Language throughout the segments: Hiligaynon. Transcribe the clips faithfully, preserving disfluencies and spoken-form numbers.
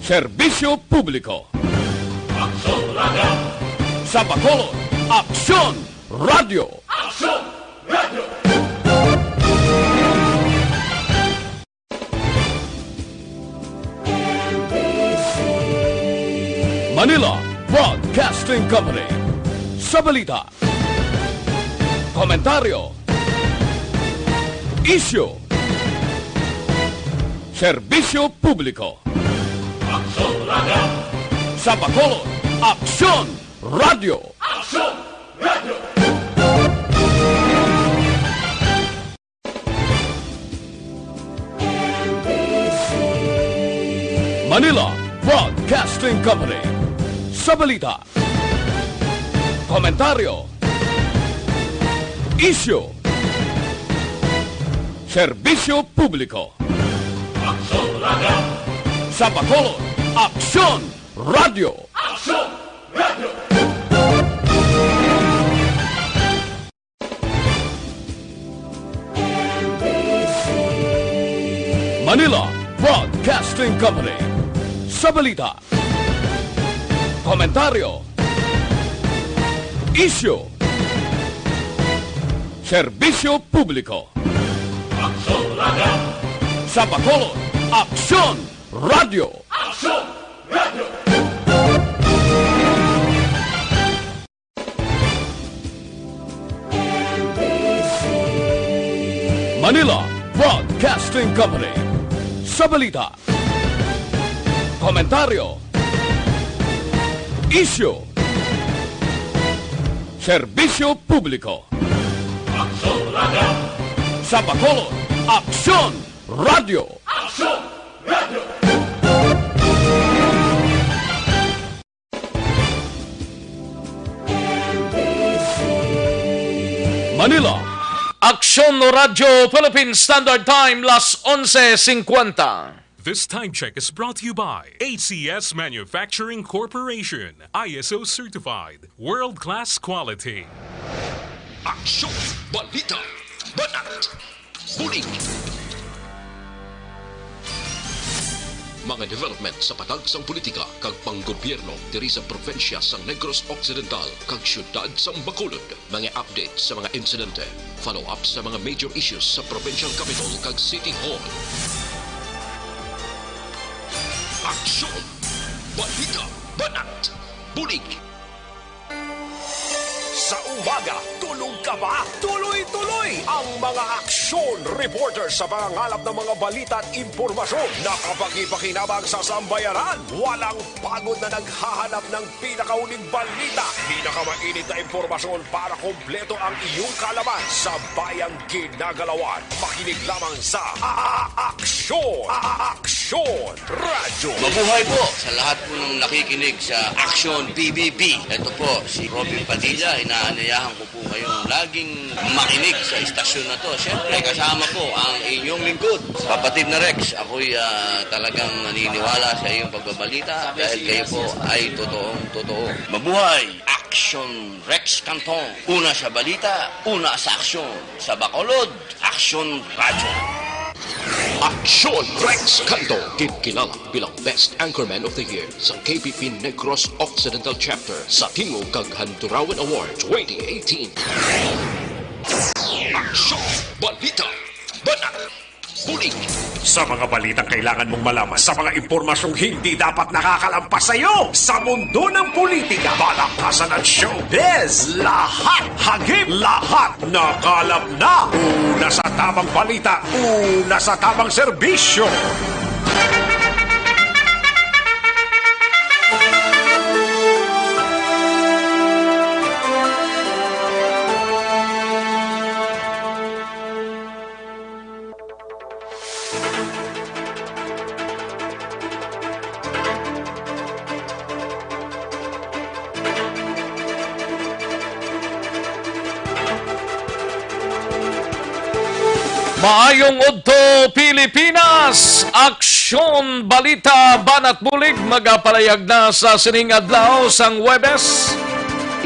Serbisyo Publiko. Aksyon Radio. Sa Bacolod, Aksyon Radio. Aksyon Radio. Manila Broadcasting Company. Sa balita, komentaryo, isyu, serbisyo publiko. Aksyon Radio. Sa Bacolod, Aksyon Radio. Aksyon Radio. Manila Broadcasting Company. Sa balita, komentaryo, isyu, serbisyo publiko. Aksyon Radio. Sa Bacolod, Aksyon Radio. Aksyon Radio. Manila Broadcasting Company. Sa balita, komentaryo, isyu, serbisyo publiko. Aksyon Radio. Sa Bacolod, Aksyon Radio. Aksyon Radio. Manila Broadcasting Company. Sa balita, komentaryo, isyu, serbisyo publiko. Aksyon Radio. Sa Bacolod, Aksyon Radio. Aksyon Radio. Manila, Aksyon Radio Philippine Standard Time, las onse cincuenta. This time check is brought to you by A C S Manufacturing Corporation, I S O certified, world-class quality. Aksyon, balita, banat, bulig. Mga development sa patag sang politika kag panggobyerno diri sa probinsya sang Negros Occidental kag siyudad sang Bacolod. Mga update sa mga insidente, follow-up sa mga major issues sa provincial capital kag city hall. Aksyon! Balita! Banat! Bulig! Sa umaga, tulog ka ba? Tuloy-tuloy ang mga aksyon reporter sa pangangalap ng mga balita at impormasyon na kapakipakinabang sa sambayanan. Walang pagod na naghahanap ng pinakahuling balita, pinakamainit na impormasyon para kompleto ang iyong kaalaman sa bayang ginagalawan. Makinig lamang sa A-, A-, Aksyon, A-, A-, Aksyon Radyo. Mabuhay po sa lahat po ng nakikinig sa Aksyon P B B. Ito po si Robin Padilla. Inaanayahan ko po kayong laging makinig sa istasyon na to. Siyempre, kasama po ang inyong lingkod, Papa Tim na Rex. Ako'y, ah, talagang naniniwala sa iyong pagbabalita dahil kayo po ay totoong totoo. Mabuhay! Aksyon Rex Cantong. Una sa balita, una sa aksyon. Sa Bacolod, Aksyon Radyo. Aksyon Rex Cantong, ginkilala bilang Best Anchorman of the Year sang K P P Negros Occidental Chapter sa Tingog kag Handurawan Award twenty eighteen. Aksyon! Balita! Banat! Bulig! Sa mga balitang kailangan mong malaman, sa mga impormasyong hindi dapat nakakalampas sa iyo, sa mundo ng politika, palakasan at showbiz, lahat hagip, lahat nakalap na. Una sa tamang balita, una sa tamang serbisyo. Maayong udto, Pilipinas! Aksyon, balita, banat bulig magapalayag na sa sining adlaw sang Huwebes,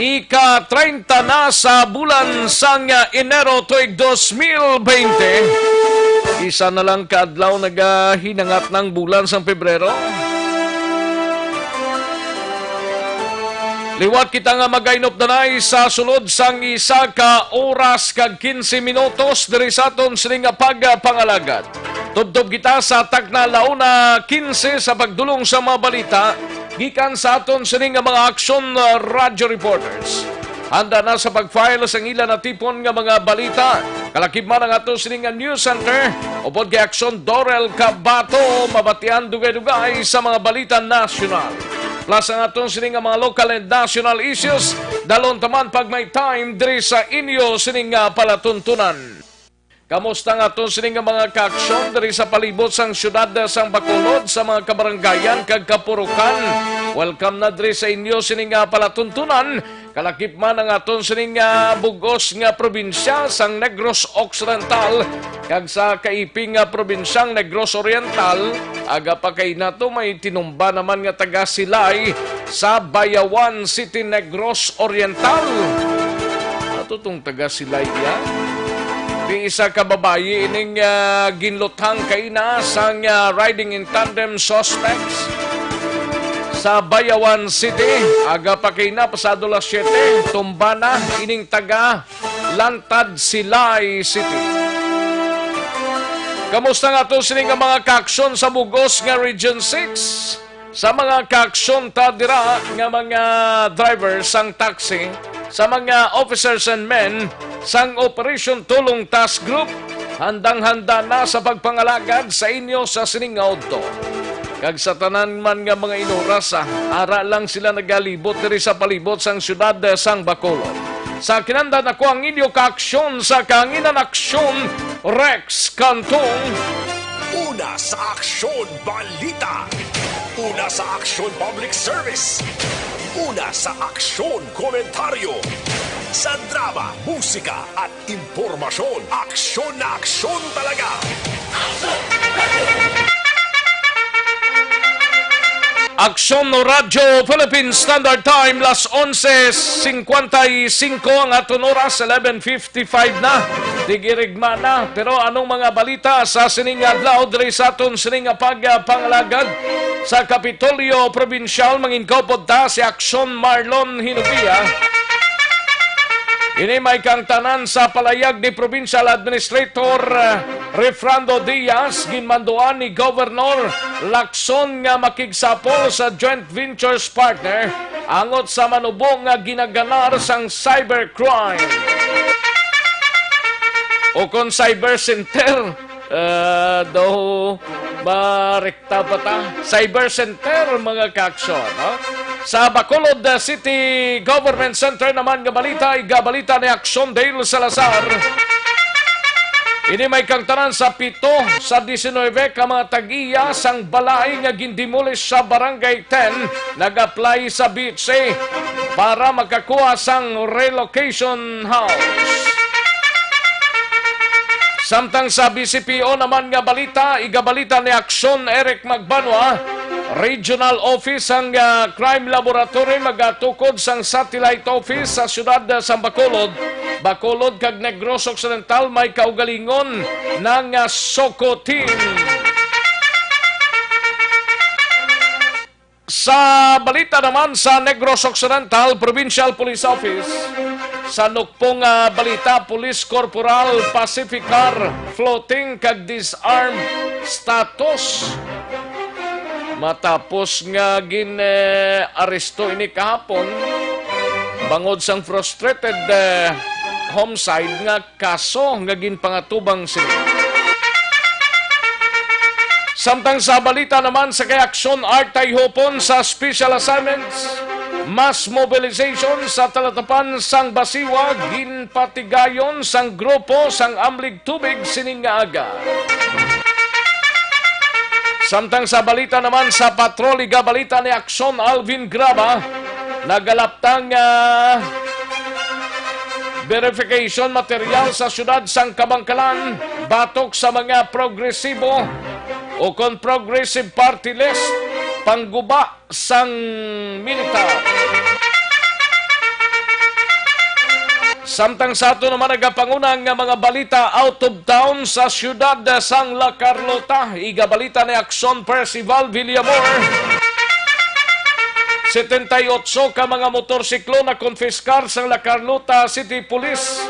ika treinta na sa bulan sang Enero tuig dos mil bente. Isa na lang ka adlaw nagahinangat ng bulan sang Pebrero. Liwat kita nga mag-ainop danay sa sulod sang isa ka oras kag quince minutos diri sa aton sini nga pagpangalagad. Tubtob kita sa takna, la una quince, sa pagdulong sa mga balita gikan sa aton sini nga mga aksyon, uh, radyo reporters. Handa na sa pag-file sang ila natipon nga mga balita. Kalakip man ang aton sini nga news center, upod kay Aksyon Dorel Cabato, mabatian dugay-dugay sa mga balita nasyonal. Plus ang aton sini nga mga local and national issues, dalon taman pag may time diri sa inyo sini nga palatuntunan. Kamusta nga aton sini nga mga kaaksyon diri sa palibot sang siyudad sang Bacolod, sa mga kabarangayan kag kapurukan? Welcome na diri sa inyo sini nga palatuntunan. Kalakip man ang aton sini nga bug-os nga probinsya sang Negros Occidental kag sa kaiping nga probinsyang Negros Oriental, aga pa kay nato may tinumba naman nga taga Silay sa Bayawan City, Negros Oriental. Ato tong taga Silay iya. Di isa ka babayi ining, ah, ginluthang kaina sang, ah, riding in tandem suspects sa Bayawan City. Aga pa kaina, pasado las siyete, tumba na ining taga Lantad, Silay City. Kamusta nga ato sini nga mga kaaksyon sa bug-os nga Region six? Sa mga kaaksyon ta dira nga mga driver sang taxi, sa mga officers and men sang Operation Tulong Task Group, handang-handa na sa pagpangalagad sa inyo sa sining nga udto. Kag sa tanan man nga mga inuras, ah, ara lang sila nagalibot diri sa palibot sang siyudad, eh, sang Bacolod. Sa kinandan ako ang inyo kaaksyon sa Kahanginan Aksyon, Rex Cantong. Una sa Aksyon Balita. Una sa Aksyon Public Service. Una sa Aksyon Komentaryo. Sa drama, musika, at impormasyon, aksyon na aksyon talaga. Aksyon Radyo Philippine Standard Time, las onse cincuenta y cinco ang aton oras, eleven fifty-five na. Tigirigma na. Pero anong mga balita sa sining adlaw diri sa aton sining nga pagpangalagad sa Kapitolyo Probinsyal? Manginkaupod ta si Aksyon Marlon Hinovia. Ini may kaangtanan sa palayag ni Provincial Administrator, eh, Refrando Diaz, ginmanduan ni Governor Lacson nga makigsapol sa joint ventures partner angot sa manubo nga ginaganar sang cybercrime. O kon cyber center, eh, daw marekta pa ta. Cyber center, mga kaaksyon, no? Sa Bacolod, uh, City Government Center naman nga balita, igabalita ni Aksyon Dale Salazar. Ini may kaangtanan sa pito sa diecinuebe ka mga tag-iya sang balay nga gindemolish sa Barangay ten nag-apply sa B H A para makakuha sang relocation house. Samtang sa B C P O naman nga balita, igabalita ni Aksyon Eric Magbanwa, Regional Office sang, ah, Crime Laboratory magatukod sang Satellite Office sa siyudad, ah, sang Bacolod. Bacolod kag Negros Occidental may kaugalingon nga, ah, SOCO team. Sa balita naman sa Negros Occidental Provincial Police Office, sa nukpong, ah, balita, Police Corporal Pacificar floating kag disarmed status. Matapos nga gin, eh, aresto ini kahapon, bangod sang frustrated, eh, homicide nga kaso nga ginpangatubang sini. Samtang sa balita naman sa kay Aksyon Art Tayhopon sa special assignments, mass mobilization sa talatapan sang Basiwa, ginpatigayon sang grupo sang Amlig Tubig sining nga aga. Samtang sa balita naman sa patrol, igabalita ni Aksyon Alvin Graba, nagalaptang, ah, verification material sa siyudad sang Kabankalan batok sa mga progresibo o kon progressive party list, pangguba sang militar. Samtang sa ato naman nagapanguna nga mga balita out of town sa siyudad sang La Carlota, igabalita ni Aksyon Percival Villamor. Setenta y ocho ka mga motorsiklo na konfiskar sang La Carlota City Police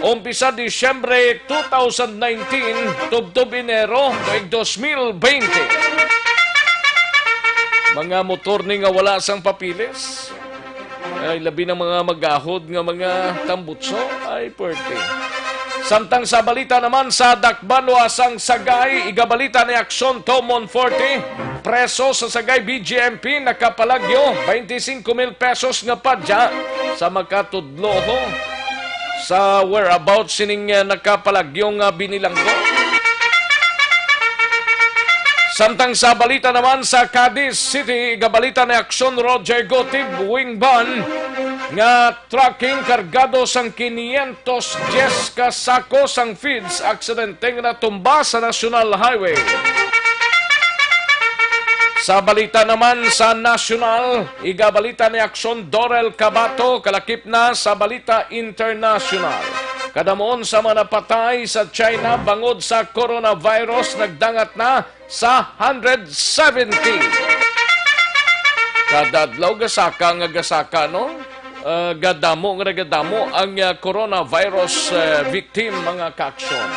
umpisa Disyembre two thousand nineteen tubtob Enero tuig dos mil bente. Mga motor ni nga wala sang papeles. Ay, labi na mga magahod nga mga tambutso. Ay, puwerte. Samtang sa balita naman sa Dakbayan, sang Sagay, igabalita ni Aksyon Tom Monforte, preso sa Sagay B J M P, nakapalagyo twenty-five mil pesos nga padya sa makatudlo sa whereabouts sining, eh, nakapalagyo nga binilanggo. Samtang sa balita naman sa Cadiz City, igabalita ni Aksyon Roger Gotib, wing van nga trucking kargado sang quinientos diez ka sako sang feeds, aksidente nga natumba sa National Highway. Sa balita naman sa nasyonal, igabalita ni Aksyon Dorel Cabato, kalakip na sa balita internasyonal. Kadamuon sa mga napatay sa China bangod sa coronavirus nagdangat na sa hundred seventy. Kada adlaw gasaka nga gasaka, no? Ah, gadamo nga nagadamo ang, ah, coronavirus, ah, victim, mga kaaksyon.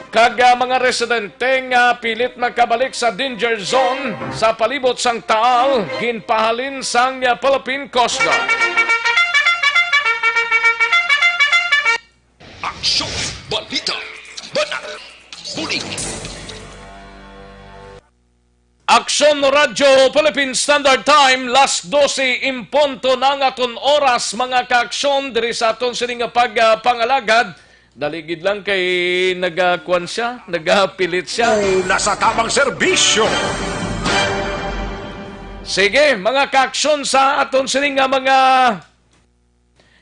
Kag, ah, mga residente nga pilit makabalik sa danger zone sa palibot sang Taal, ginpahalin sang, ah, Philippine Coast Guard. Aksyon, balita, banat, bulig. Aksyon Radyo Philippine Standard Time, las dose en punto na ang aton oras, mga kaaksyon, diri sa aton sini nga pagpangalagad. Dali gid lang kay nagakuan siya, nagapilit siya. Una sa tamang serbisyo. Sige, mga kaaksyon, sa aton sini nga mga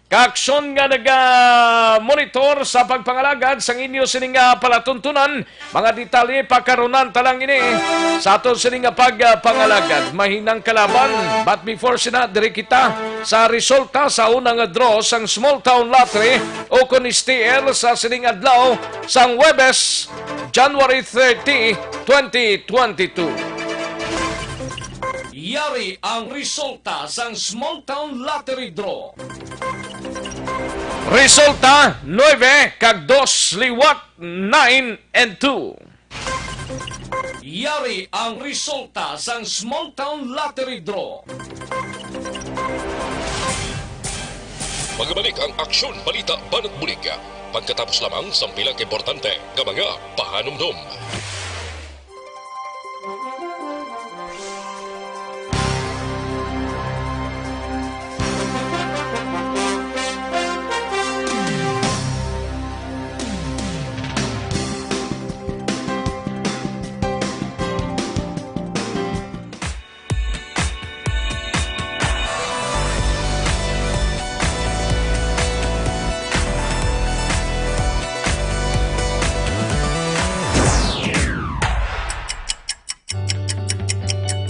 kaaksyon nga naga-monitor sa pagpangalagad sang inyo sini nga palatuntunan. Mga detalye, pakarunan ta lang ini sa aton sini nga pagpangalagad. Mahinang kalaban, but before sina, diri kita sa resulta sa una nga draw sang Small Town Lottery o kon S T L sa sining adlaw sang Huwebes, January thirty, twenty twenty-two. Yari ang resulta sang Small Town Lottery Draw. Resulta, nuebe kag dos liwat, nine and two. Yari ang resulta sang Small Town Lottery Draw. Magbalik ang Aksyon, Balita, Banat, Bulig, pagkatapos lamang sang pila ka importante nga mga pahanumdom.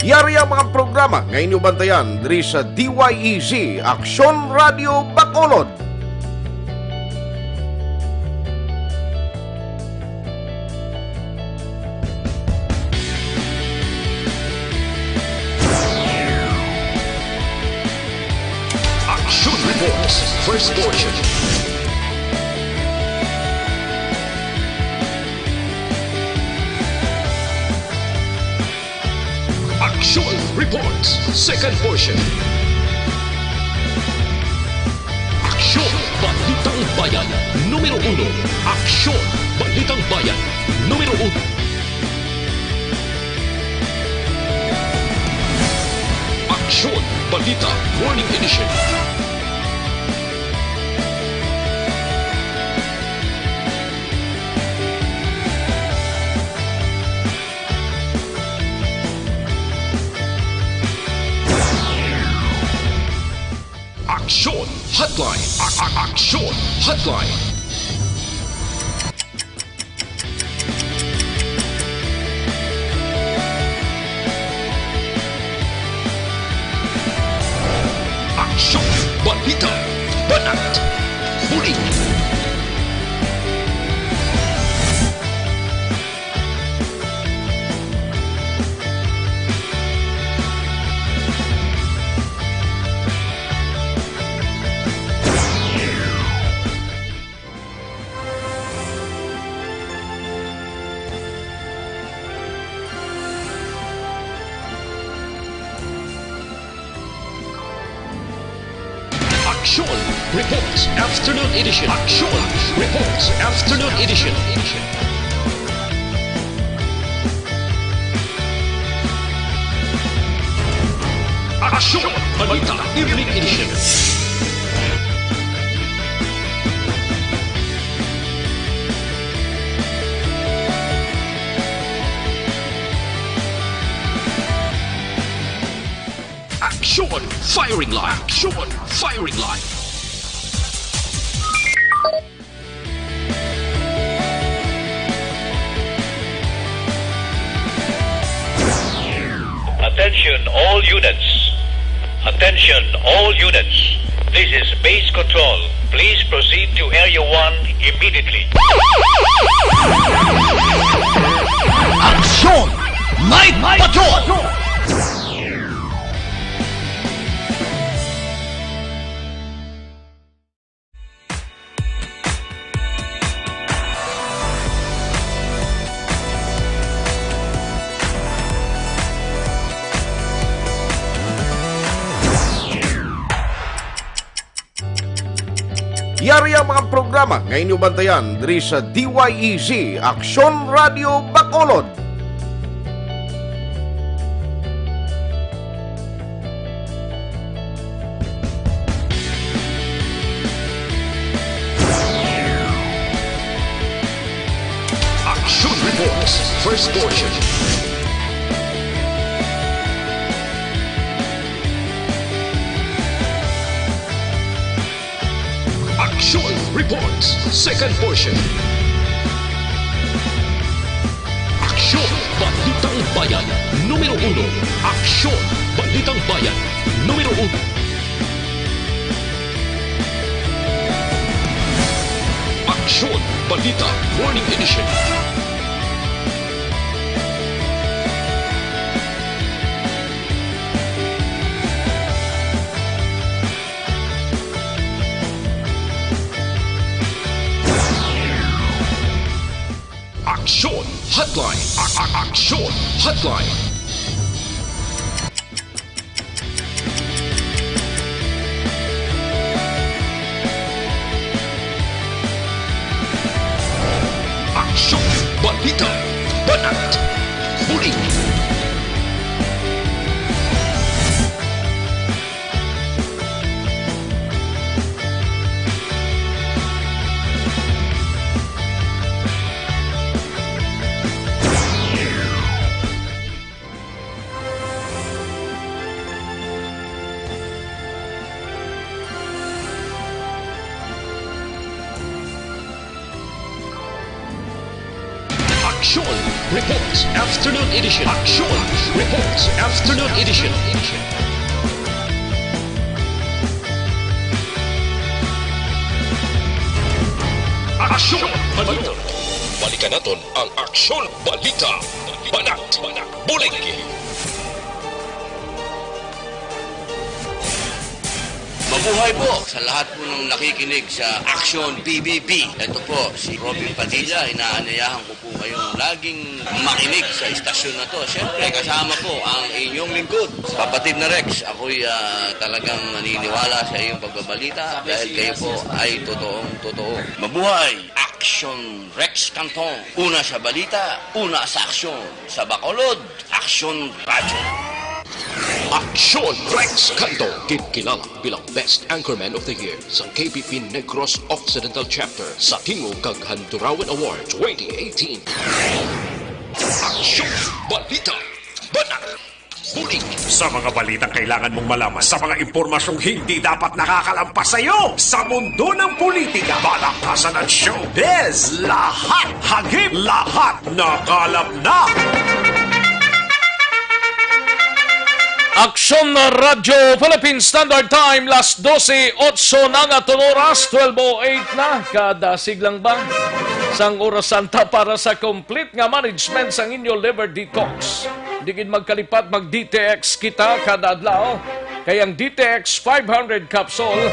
Yari ang mga programa nga inyo bantayan diri sa D Y E Z, Aksyon Radio Bacolod. Action Reports, first portion. Action Reports, second portion. Aksyon, Balitang Bayan, numero uno. Aksyon, Balitang Bayan, numero uno. Aksyon, Balita, Morning Edition. Aksyon Hotline. A-, a-, Aksyon Hotline. Aksyon, balita, banat, bulig. Aksyon Reports Afternoon Edition. Aksyon Reports Afternoon Edition. Aksyon Balita Evening Edition. Aksyon Firing Line. Aksyon Firing Line. Attention all units. Attention all units. This is base control. Please proceed to area one immediately. Aksyon Night Patrol! Yari ang mga programa nga inyo bantayan diri sa D Y E Z Aksyon Radio Bacolod. Action Reports, first portion. Action Reports, second portion. Aksyon, Balitang Bayan, numero uno. Aksyon, Balitang Bayan, numero uno. Aksyon, Balita, Morning Edition. Aksyon Hotline. A- a- Aksyon Hotline. Aksyon, balita, banat, bulig. Aksyon Reports Afternoon Edition. Aksyon Reports Afternoon Edition. Aksyon Balita. Balikan naton ang Aksyon Balita. Banat, bulig. Mabuhay po sa lahat po ng nakikinig sa Action P B B. Ito po si Robin Padilla. Inaanyayahan ko po kayong laging makinig sa istasyon na to. Siyempre, kasama po ang inyong lingkod, Kapatid na Rex. Ako'y, ah, talagang naniniwala sa iyong pagbabalita dahil kayo po ay totoong totoo. Mabuhay! Action Rex Cantong. Una sa balita, una sa aksyon. Sa Bacolod, Aksyon Radyo. Aksyon Rex Cantong, ginkilala bilang Best Anchorman of the Year sa K P P Negros Occidental Chapter sa Tingog kag Handurawan Award twenty eighteen. Aksyon Balita, Banat, Bulig. Sa mga balitang kailangan mong malaman, sa mga impormasyong hindi dapat nakakalampas sa iyo, sa mundo ng politika, balaktasan at showbiz, lahat hagip, lahat nakalap na. Aksyon na Radyo Philippine Standard Time, las doce otso na nga aton oras, twelve oh eight na. Kada siglang ba sang oras santa para sa complete nga management sang inyo liver detox. Di gid magkalipat, mag D T X kita kada adlaw, kay ang D T X five hundred capsule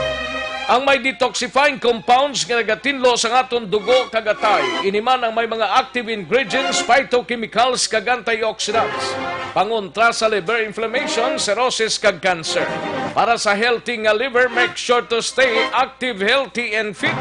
ang may detoxifying compounds nga nagatinlo sang aton dugo kag atay. Ini man ang may mga active ingredients, phytochemicals, kag antioxidants. pangontra sa liver inflammation, cirrhosis, kag cancer. Para sa healthy nga liver, make sure to stay active, healthy, and fit.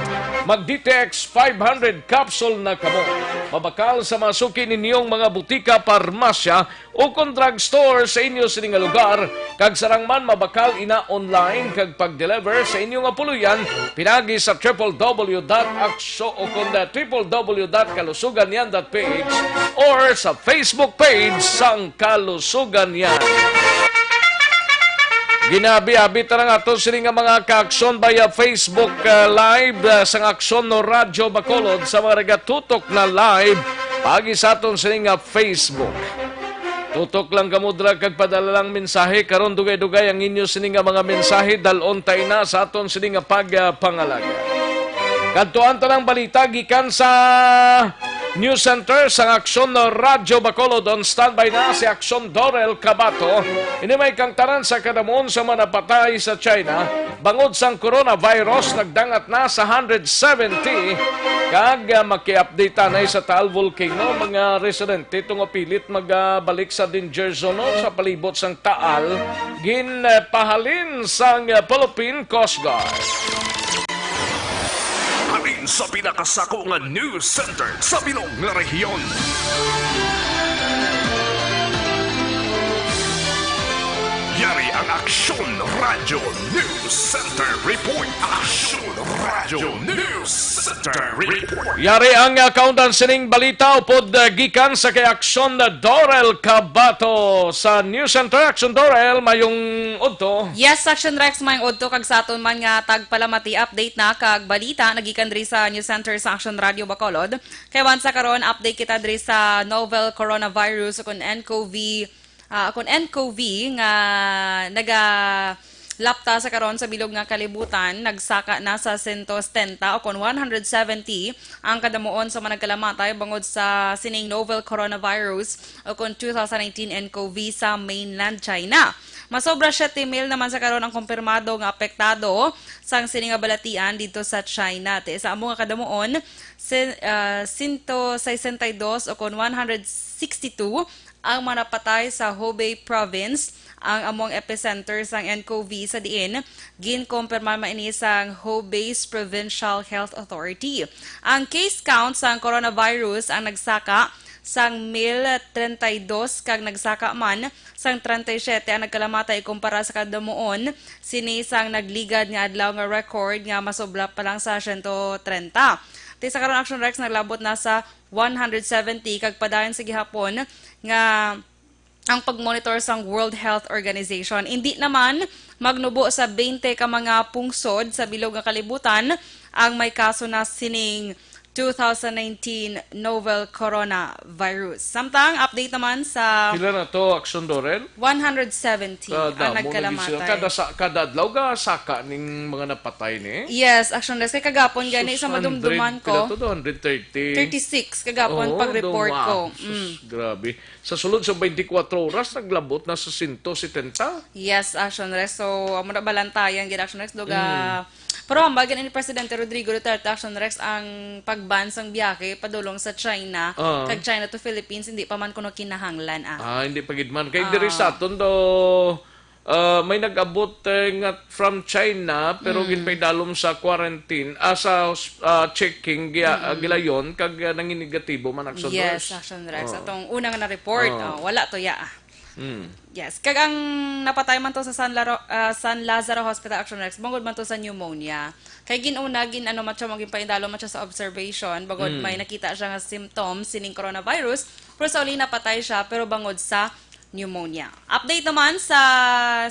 Mag D T X five hundred capsule na kamo. Mabakal sa mga suki ninyong mga butika, parmasya, o kon drugstore sa inyo sini nga lugar, kag sarang man mabakal ina online kag pag-deliver sa inyo nga puloy-an pinagi sa triple W dot aksyo o kon triple W dot kalusuganyan dot P H or sa Facebook page sang Kalusuganyan. Ginabi-abi ta lang ato sini nga mga ka-aksyon via Facebook, uh, Live, uh, sang Aksyon no Radyo Bacolod sa mga nagatutok na live pagi sa aton sini nga Facebook. Tutok lang kamo dira kag padala lang mensahe. Karon dugay-dugay ang inyo sini nga mga mensahe. Dal-on ta ina sa aton sini nga pagpangalaga. Kadtuan ta lang balita gikan sa News Center sang Aksyon Radyo Bacolod. On standby na si Aksyon Dorel Cabato. Ini may kangtaran sa kadamuon sa mga napatay sa China bangod sang coronavirus, nagdangat na sa hundred seventy. Kag, ah, maki-update anay sa Taal Volcano, mga residente tungo pilit magabalik sa danger zone sa palibot sang Taal, ginpahalin sang, ah, Philippine Coast Guard. Halin sa pinakasako nga news center sa bilog nga rehiyon. Yari ang Aksyon Radyo News Center Report. Aksyon Radyo News Center Report. Yari ang, ah, kaundan sining balita upod, ah, gikan sa kay Aksyon, ah, Dorel Cabato sa News Center. Aksyon Dorel, mayong udto. Yes, Aksyon Rex, mayong udto kag sa aton man nga tagpalamati, update na kag balita nagikan diri sa News Center sa Aksyon Radyo Bacolod. Kay once sa karon, update kita diri sa novel coronavirus o kon N C O V, ah, kon N C O V nga nagalapta sa karon sa bilog nga kalibutan, nagsaka na sa sento setenta o kon one hundred seventy ang kadamuon sa mga nagkalamatay bangod sa sining novel coronavirus o kon two thousand nineteen N C O V sa mainland China. Masobra siyete mil naman sa karon ang kumpirmado nga apektado sang sini nga balatian didto sa China. Ti sa amo nga kadamuon, sin-, ah, sento sesenta y dos o kon one hundred sixty-two ang mga napatay sa Hubei Province, ang amo ang epicenter sang N C O V, sa diin ginkumpirma man ini sang Hubei's Provincial Health Authority. Ang case count sang coronavirus ang nagsaka sang mil treinta y dos kag nagsaka man sang treinta y siete ang nagkalamatay kumpara sa kadamuon sini sang nagligad nga adlaw nga record nga masobra pa lang sa sento treinta. Ti sa karon, Action Rex, naglabot na sa one hundred seventy kag padayon sa gihapon nga ang pagmonitor sang World Health Organization. Indi naman magnubo sa twenty ka mga pungsod sa bilog nga kalibutan ang may kaso na sining two thousand nineteen novel coronavirus. Samtang update naman sa Pila na to, Action Dorel? One hundred seventy ang Kadamo na gid sila. nagkalamatay. Kada sa, kada adlaw ga saka ning mga napatay ni? Yes, Action Rex. Kay kagapon gani, Sus, sa madumduman hundred, ko, pila to, two hundred thirty? Thirty-six kagapon Oo, pag-report duma. ko. Sus, Mm. grabe. Sa sulod sa twenty-four oras, naglabot na sa sento setenta. Yes, Action Rex. So, amo na balantayan gid, Action Rex. Duga, Mm. pero hambal gid ni Presidente Rodrigo Duterte, Action Rex, ang pag-ban sang biyahe padulong sa China, Ah. kag China to Philippines, hindi pa man kuno kinahanglan, ah. Ah, hindi pa gid man. Kay diri Ah. sa aton do, ah, may nag-abot, eh, nga from China, pero Mm. ginpaidalom sa quarantine, ah, sa hos-, ah, checking, giya-, ah, Mm. gilayon, kag, ah, nanginegatibo man, Action Yes, Rex. Action Rex. Oo. Atong una nga na-report, Oo. oh, wala to ya. Mm. Yes. Kag ang napatay man to sa San Laro-, ah, San Lazaro Hospital, Action Rex, bangod man to sa pneumonia. Kay gin-una, gin-, ano man siya, maging paindalo man siya sa observation, bangod Mm. may nakita siya nga symptoms sining coronavirus, pero sa uli napatay siya, pero bangod sa pneumonia. Update naman sa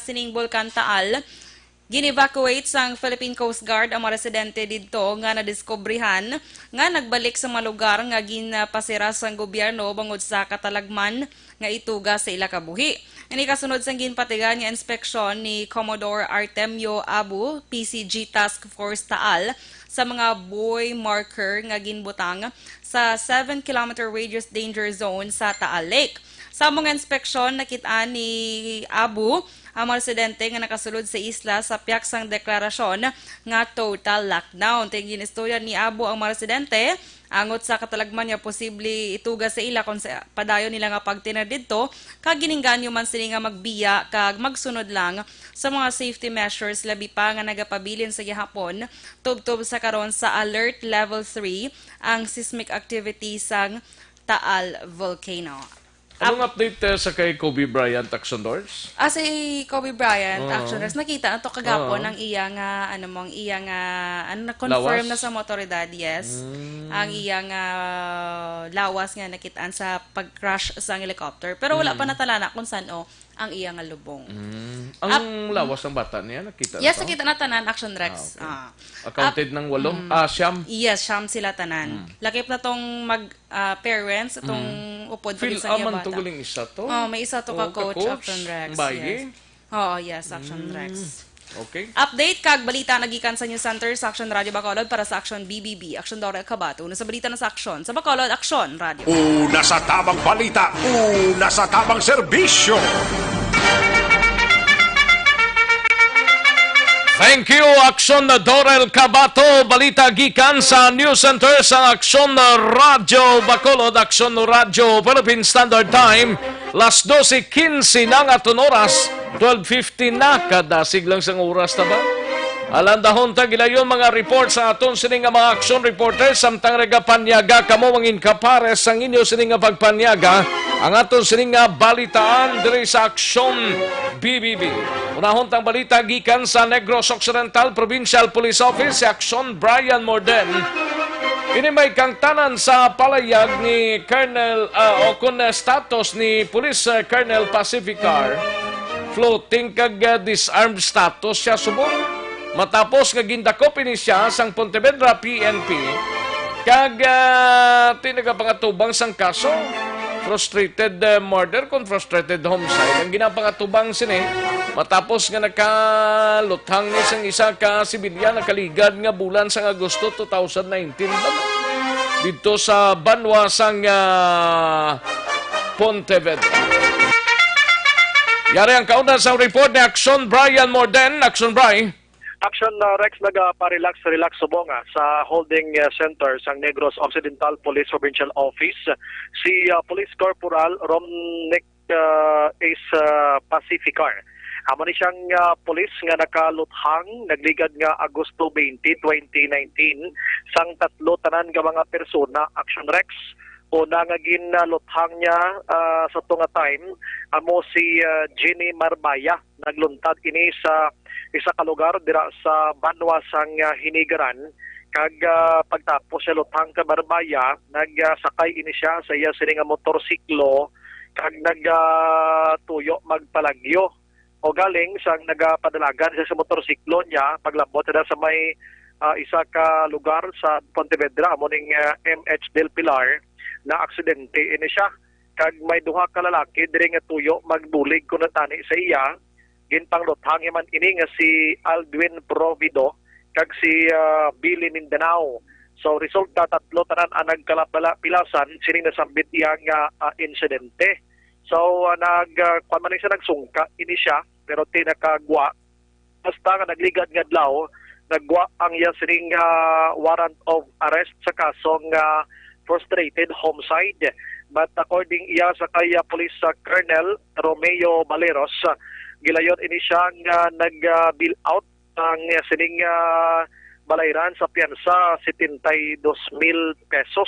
sining Bulkan Taal, gin-evacuate sang Philippine Coast Guard ang mga residente didto nga nadiskubrihan nga nagbalik sa mga lugar nga ginpasira sang gobyerno bangod sa katalagman nga ituga sa ila kabuhi. Ini kasunod sang ginpatigan nga inspeksyon ni Commodore Artemio Abu, P C G Task Force Taal, sa mga buoy marker nga ginbutang sa seven kilometer radius danger zone sa Taal Lake. Sa mga inspeksyon, nakit-an ni Abu ang mga residente nga nakasulod sa isla sa piyak sang deklarasyon nga total lockdown. Tingin istorya ni Abu ang mga residente angot sa katalagman nga posible ituga sa ila kung sa padayon nila nga pagtener didto, kag giningganyo man sini nga magbiya kag magsunod lang sa mga safety measures, labi pa nga nagapabilin sa gihapon tubtob sa karon sa Alert Level three ang seismic activity sang Taal Volcano. Anong update, eh, sa kay Kobe Bryant, Action Dors? Ah, si Kobe Bryant, Oo. Action Dors, nakita na to kagapon Oo. ang iya nga, ano mo, ang iya nga, ano, na-confirm Lawas? na sa mga otoridad, yes. Mm. Ang iya nga lawas nga nakitaan sa pag-crash sa helicopter. Pero wala pa Mm. natalana kung san-o ang iya nga lubong. Mm. Ang Ap- lawas ng bata niya, nakita na Yes, to? nakita na tanan, Action Rex. Ah, okay. Ah. Accounted Ap- ng walo? Mm. Ah, siyam? Yes, siyam sila tanan. Mm. Lakip na tong mag, ah, parents, itong Mm. upod pa Feel gid sa iya aman bata. to galing isa to? Oh, may isa to ka Oh, ka coach, coach. Action Rex, Baye? yes. Oo, yes, Action Mm. Rex. Okay. Update kag balita nagikan sa News Center sa Action Radio Bacolod para sa Action B B B. Action Dora Kabato. Una sa balita na sa Action. Sa Bacolod, Action Radio. Una sa tabang balita, una sa tabang serbisyo. Thank you, Action Dorel Cabato. Balita gikan sa News Center sa Action Radio Bacolod, Action Radio Philippine Standard Time. Las doce quince na nga aton oras, twelve fifty na, kadasig lang sang oras ta ba? Alandahon ta gilayon mga report sa aton sini nga mga action reporters, samtang nagapanyaga kamo, mangin kapares sang inyo sini nga pagpanyaga, ang aton sini nga balitaan diri sa Action B B B. Unahon tang balita gikan sa Negros Occidental Provincial Police Office, si Action Brian Morden. Ini may kangtanan sa palayag ni Colonel, ah, o kun, ah, status ni Police, ah, Colonel Pacificar. Floating kag, ah, disarmed status siya subong. Matapos nga gindakop ini siya sang Pontevedra P N P, kag, ah, ti nagapangatubang sang kaso, frustrated, ah, murder kon frustrated homicide ang ginapangatubang sini, matapos nga nakaluthang ni sang isa ka sibilyan nakaligad nga bulan sang Agosto two thousand nineteen didto sa banwa sang, ah, Pontevedra. Yari ang kauna sa report ni Action Brian Morden. Action Bri. Action, uh, Rex, nagapa-relax, relax subong, ah, sa holding, uh, center sang Negros Occidental Police Provincial Office si, uh, Police Corporal Romnick, uh, Ace, uh, Pacificar. Amo ni siyang, uh, police nga nakaluthang nagligad nga Agosto twenty, twenty nineteen sang tatlo tanan nga mga persona, Action Rex. Una nga ginluthang niya, ah, sa tunga time, amo si, ah, Jenny Marbaya. Nagluntad ini sa isa ka lugar dira sa banwa sang, ah, Hinigaran, kag, ah, pagtapos siya luthang kay Marbaya, nag, ah, sakay ini siya sa iya sini nga motorsiklo kag nag, ah, tuyo magpalagyo. O galing sang nagapadalagan siya sa motorsiklo niya, paglabot na sa may, ah, isa ka lugar sa Pontevedra, amo ning, ah, M H Del Pilar, na aksidente ini siya. Kag may duha ka lalaki diri nga tuyo magbulig kuno tani sa iya. Ginpangluthang man ini nga si Aldwin Provido kag si, ah, Billy Mindanao. So, resulta, tatlo tanan ang nagkalapilasan sining nasambit iya nga, ah, insidente. So, ah, nag, ah, kuwan man siya, nagsungka ini siya, pero ti nakagwa. Basta nga nagligad nga adlaw, nagwa ang iya sining, ah, warrant of arrest sa kasong, ah, frustrated homicide. But according iya sa kay, ah, Police, ah, Colonel Romeo Baleros, ah, gilayon ini siya nga nag, ah, bail out ang, ah, sining, ah, balayran sa piyansa, setenta y dos mil pesos.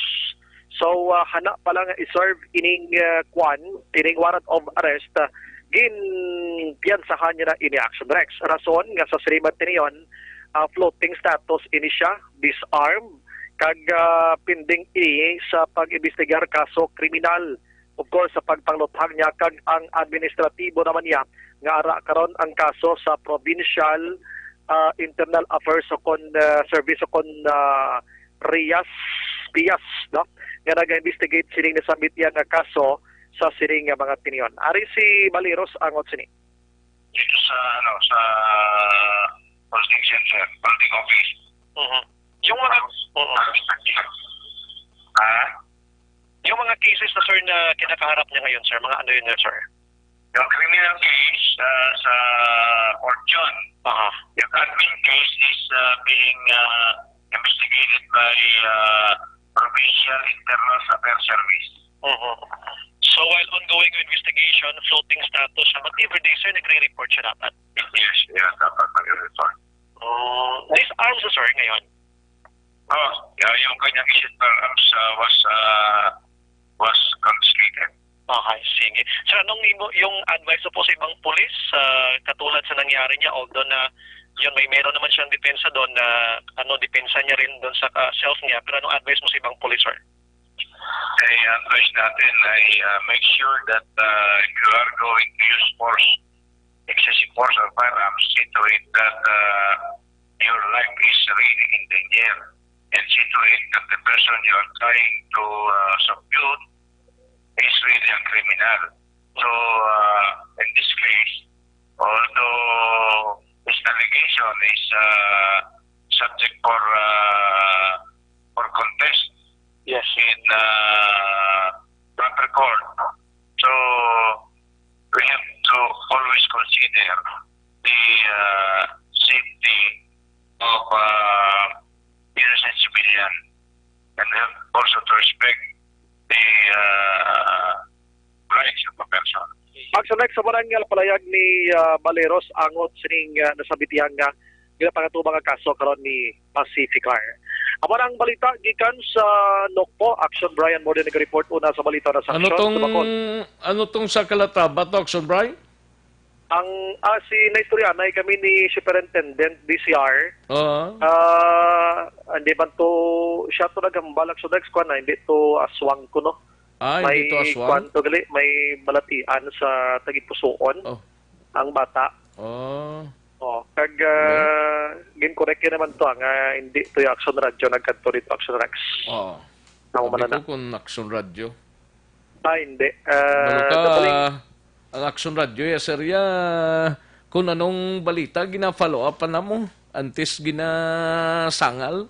So, ah, hana pa lang nga i-serve ining, ah, kwan, ining warrant of arrest, ah, ginpiyansahan niya na ini, Action Rex. Rason nga sa sirimat niyon, ah, floating status ini siya, disarm, kag, ah, pending ini sa pag-imbestigar kaso kriminal. Of course, sa pagpangluthang niya kag ang administratibo naman niya nga ara karon ang kaso sa Provincial, ah, Internal Affairs o kon, ah, Service o kon, ah, RIAS, PIAS, no? Nga naga-investigate sining nasambit iya nga kaso sa sining nga mga tinion. Ari si Baleros angot sini. Dito sa, ano, sa Police Center, Police Office. Mhm. Yung mga, oo. Ha? Yung mga cases na, sir, na kinakaharap niya ngayon, sir, mga ano yun, sir? Yung criminal case, ah, sa court yun. Aha. Yung admin case is, ah, being, ah, investigated by, ah, Provincial Internal Affairs Service. Mhm. So, while ongoing yung investigation, floating status siya, but every day, sir, nagre-report siya dapat? Yes, yeah, dapat mag-report. Oh, disarm siya, sir, ngayon? Oh, yeah, yung kanyang issued firearms, ah, was, ah, was confiscated. Okay, sige. Sir, anong imo, yung advice mo po sa ibang pulis, ah, katulad sa nangyari niya, although na yun, may meron naman siyang depensa doon na, ano, depensa niya rin doon sa, ah, self niya, pero anong advice mo sa ibang pulis, sir? Ay, advice natin ay, ah, make sure that, ah, if you are going to use force, excessive force or firearms, see to it that, uh, your life is really in danger. And see to it that the person you are trying to, uh, subdue is really a criminal. So, uh, in this case, although this allegation is, uh, subject for, uh, for contest, yes, in, uh, proper court, so we have to always consider the, uh, safety of, uh, innocent civilian, and we have also to respect the, uh, rights of a person. Action Next, sa barangay palayag ni, ah, Baleros, angot sining, ah, nasabitihan nga ginapangatuban nga kaso karon ni Pacificar. Amo na ang balita gikan sa Nokpo. Action Brian Morden nag-report una sa balita na sa Ano aksyon tong, sa Bacol. Ano tong sa Calatrava to, Action Brian? Ang, ah, si naistoryahanay kami ni Superintendent D C R. Oo. Ah, hindi man to, siya to naghambal, Action Rex, kuwan na, hindi to aswang ko, no? Ah, hindi to aswang? May kuwan to gali, may balatian sa tagipusoon Oh. ang bata. Oh. Oh, kag, ah, ginkorek niya naman to, ah, nga hindi to yung Action Radyo, nagkadto dito, Action Rex. Oo. Amo man na. Sabi ko kung Action Radyo. Ah, hindi. Ah, Balo ka, nabalik. Ang Action Radyo, ya, sir, ya, kung anong balita, gina-follow up pa namo, antes ginasangal.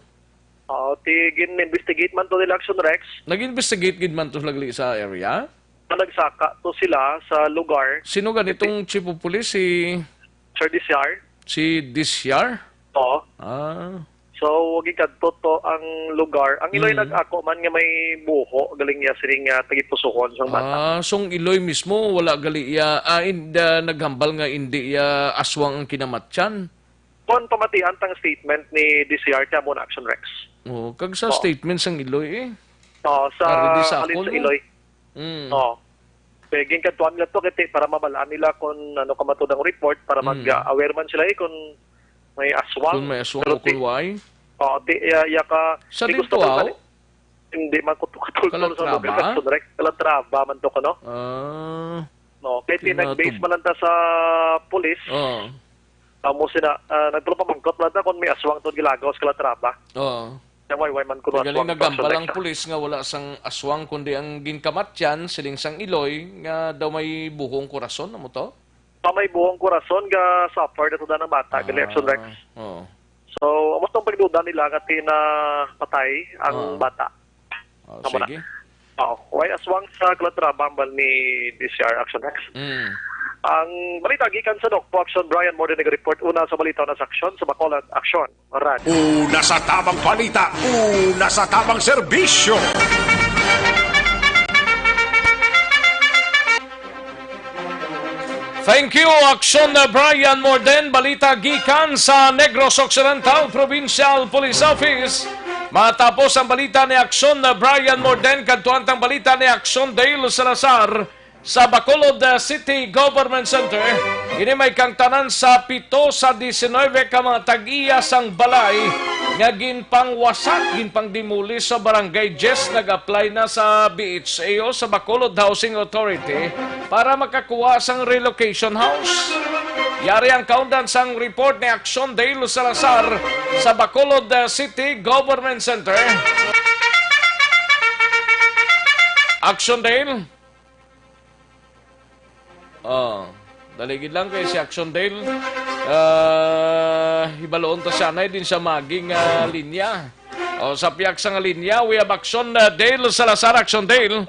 Oo, ti gin-investigate man to nila, Action Rex. Nag-investigate gid man to lagi sa area? Nagsaka to sila sa lugar. Sino ganitong chief of police? Si Sir D C R. Si D C R? Oo. Ah. So, wagi kadto to ang lugar. Ang iloy Mm. nag-ako man nga may buho, galing niya sining, ah, tagipusoon sang bata. Ah, so ang iloy mismo, wala gali iya, ah, in, ah, naghambal nga indi iya aswang ang kinamatyan? Kon pamatian tang statement ni D C R, kaya mo na, Action Rex. Oo, kag sa Oo. statement sang iloy, eh. Oo, sa, Ari di sa halin akon, sa no? iloy. Mm. Oo. Kaya ginkadtuan nila to, kiti, para mabalaan nila kung ano ka matod ang report, para Mm. mag-aware man sila, eh, kung may aswang. Kung may aswang Pero o kung ti-, why? Oo, ti-, iya, iya ka, Sa ti gusto ko Dintuaw? kani-, hindi man ko to katultol sa Calatrava? lugar, Action Rex. Calatrava man to ko, no? Ah, No, kaya ti-, nag-base kinatup- man lang ta sa pulis. Oo. Amo sina, ah, nagpapamangkot lang ta kung may aswang to gilagaw sa Calatrava. Oo. Kaya why, why man kuno Kaya galing aswang to, nagambal Action ang Rex, ah? pulis nga wala sang aswang, kundi ang ginkamatyan, siling sang iloy, nga daw may buhong kurason, amo to? Pa may buhong kurason, ga suffer na to na ng bata, gali, Action Rex. Ah, oo. So, amo tong pagduda nila nga ti napatay ang Ah. bata. Oh, Amo na. sige. Oh, why aswang sa Calatrava, ambal ni D C R, Action Rex? Mm. Ang balita gikan sa Nokpo, Action Brian Morden nag-report. Una sa balita na sa aksyon, sa Bacolod, Action. Radyo. Una sa tamang balita, una sa tamang serbisyo. Thank you, Action Brian Morden. Balita gikan sa Negros Occidental Provincial Police Office. Matapos ang balita ni Action Brian Morden, kadtuan tang balita ni Action Dale Salazar. Sa Bacolod, uh, City Government Center, ini may kangtanan sa pito sa diecinuebe ka mga tag-iya sang balay nga ginpangwasak, ginpangdemolish sa Barangay Diez, nag-apply na sa B H A o sa Bacolod Housing Authority para makakuha sang relocation house. Yari ang kaundan sang report ni Action Dale Salazar sa Bacolod, uh, City Government Center. Action Dale? Oh, dali gid lang kay si Action Dale. Ah, hibaloon ta siya, anay din siya maging, ah, linya. O, sa pihak sang linya, we have Action, uh, Dale Salazar. Action, Dale.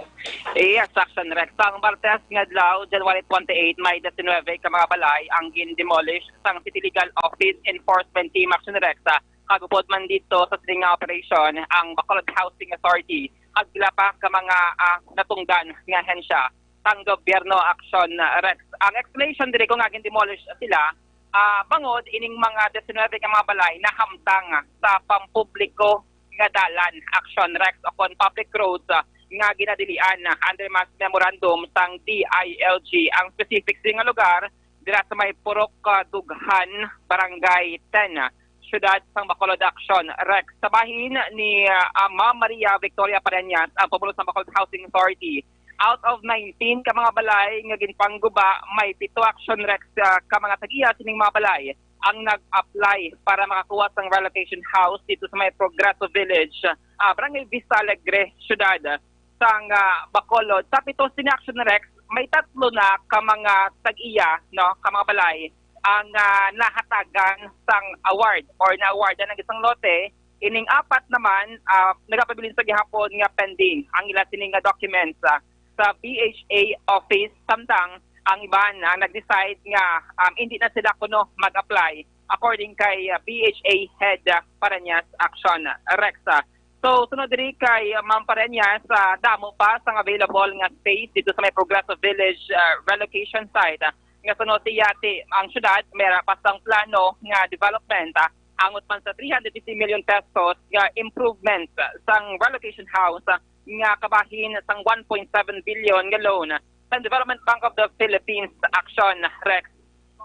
Yes, Action Rex. Sang Martes nga adlaw, January twenty-eight, may diecinuebe ka mga balay ang gin-demolish sang City Legal Office Enforcement Team, Action Rex. Ah, kag upod man dito sa sining nga operation ang Bacolod Housing Authority kag pila pa ka mga, ah, natungdan nga ahensya sang gobyerno, Action Rex. Ang explanation diri kung ngaa gin-demolish sila, ah, bangod ining mga diecinuebe ka mga balay nahamtang sa pampubliko nga dalan, Action Rex, o kon public roads, ah, nga ginadilian, ah, under mas memorandum sang D I L G. Ang specific sini nga lugar dira sa may Purok, ah, Dughan, Barangay ten, ah, siyudad sang Bacolod, Action Rex. Sa bahin ni, ah, Ma'am Maria Victoria Pareñas, ang pumulo sang Bacolod Housing Authority, out of nineteen ka mga balay nga ginpangguba, may pito, Action Rex, ah, ka mga tag-iya sining mga balay ang nag-apply para makakuha sang relocation house dito sa may Progreso Village, ah, Barangay Vista Alegre, siyudad sang, ah, Bacolod. Sa pito sini, Action Rex, may tatlo na ka mga tag-iya, no, ka mga balay ang, ah, nahatagan sang award or na-awardan ang isang lote. Ining apat naman, ah, nagapabilin sa gihapon nga pending ang ila sini nga documents, ah, sa B H A office, samtang ang iban, ah, nag-decide nga, um, hindi na sila kuno mag-apply, according kay, ah, B H A head, ah, Parañas, Action Rex. Ah, so, sunod diri kay, ah, Ma'am Parañas, ah, damo pa sang available nga space dito sa may Progreso Village, ah, relocation site. Ah, nga sunod ti yati ang syudad, may ara pa sang plano nga development, ah, angot man sa three hundred fifty million pesos nga improvement, ah, sang relocation house, ah, nga kabahin sang one point seven billion nga loan sang Development Bank of the Philippines, Action Rex,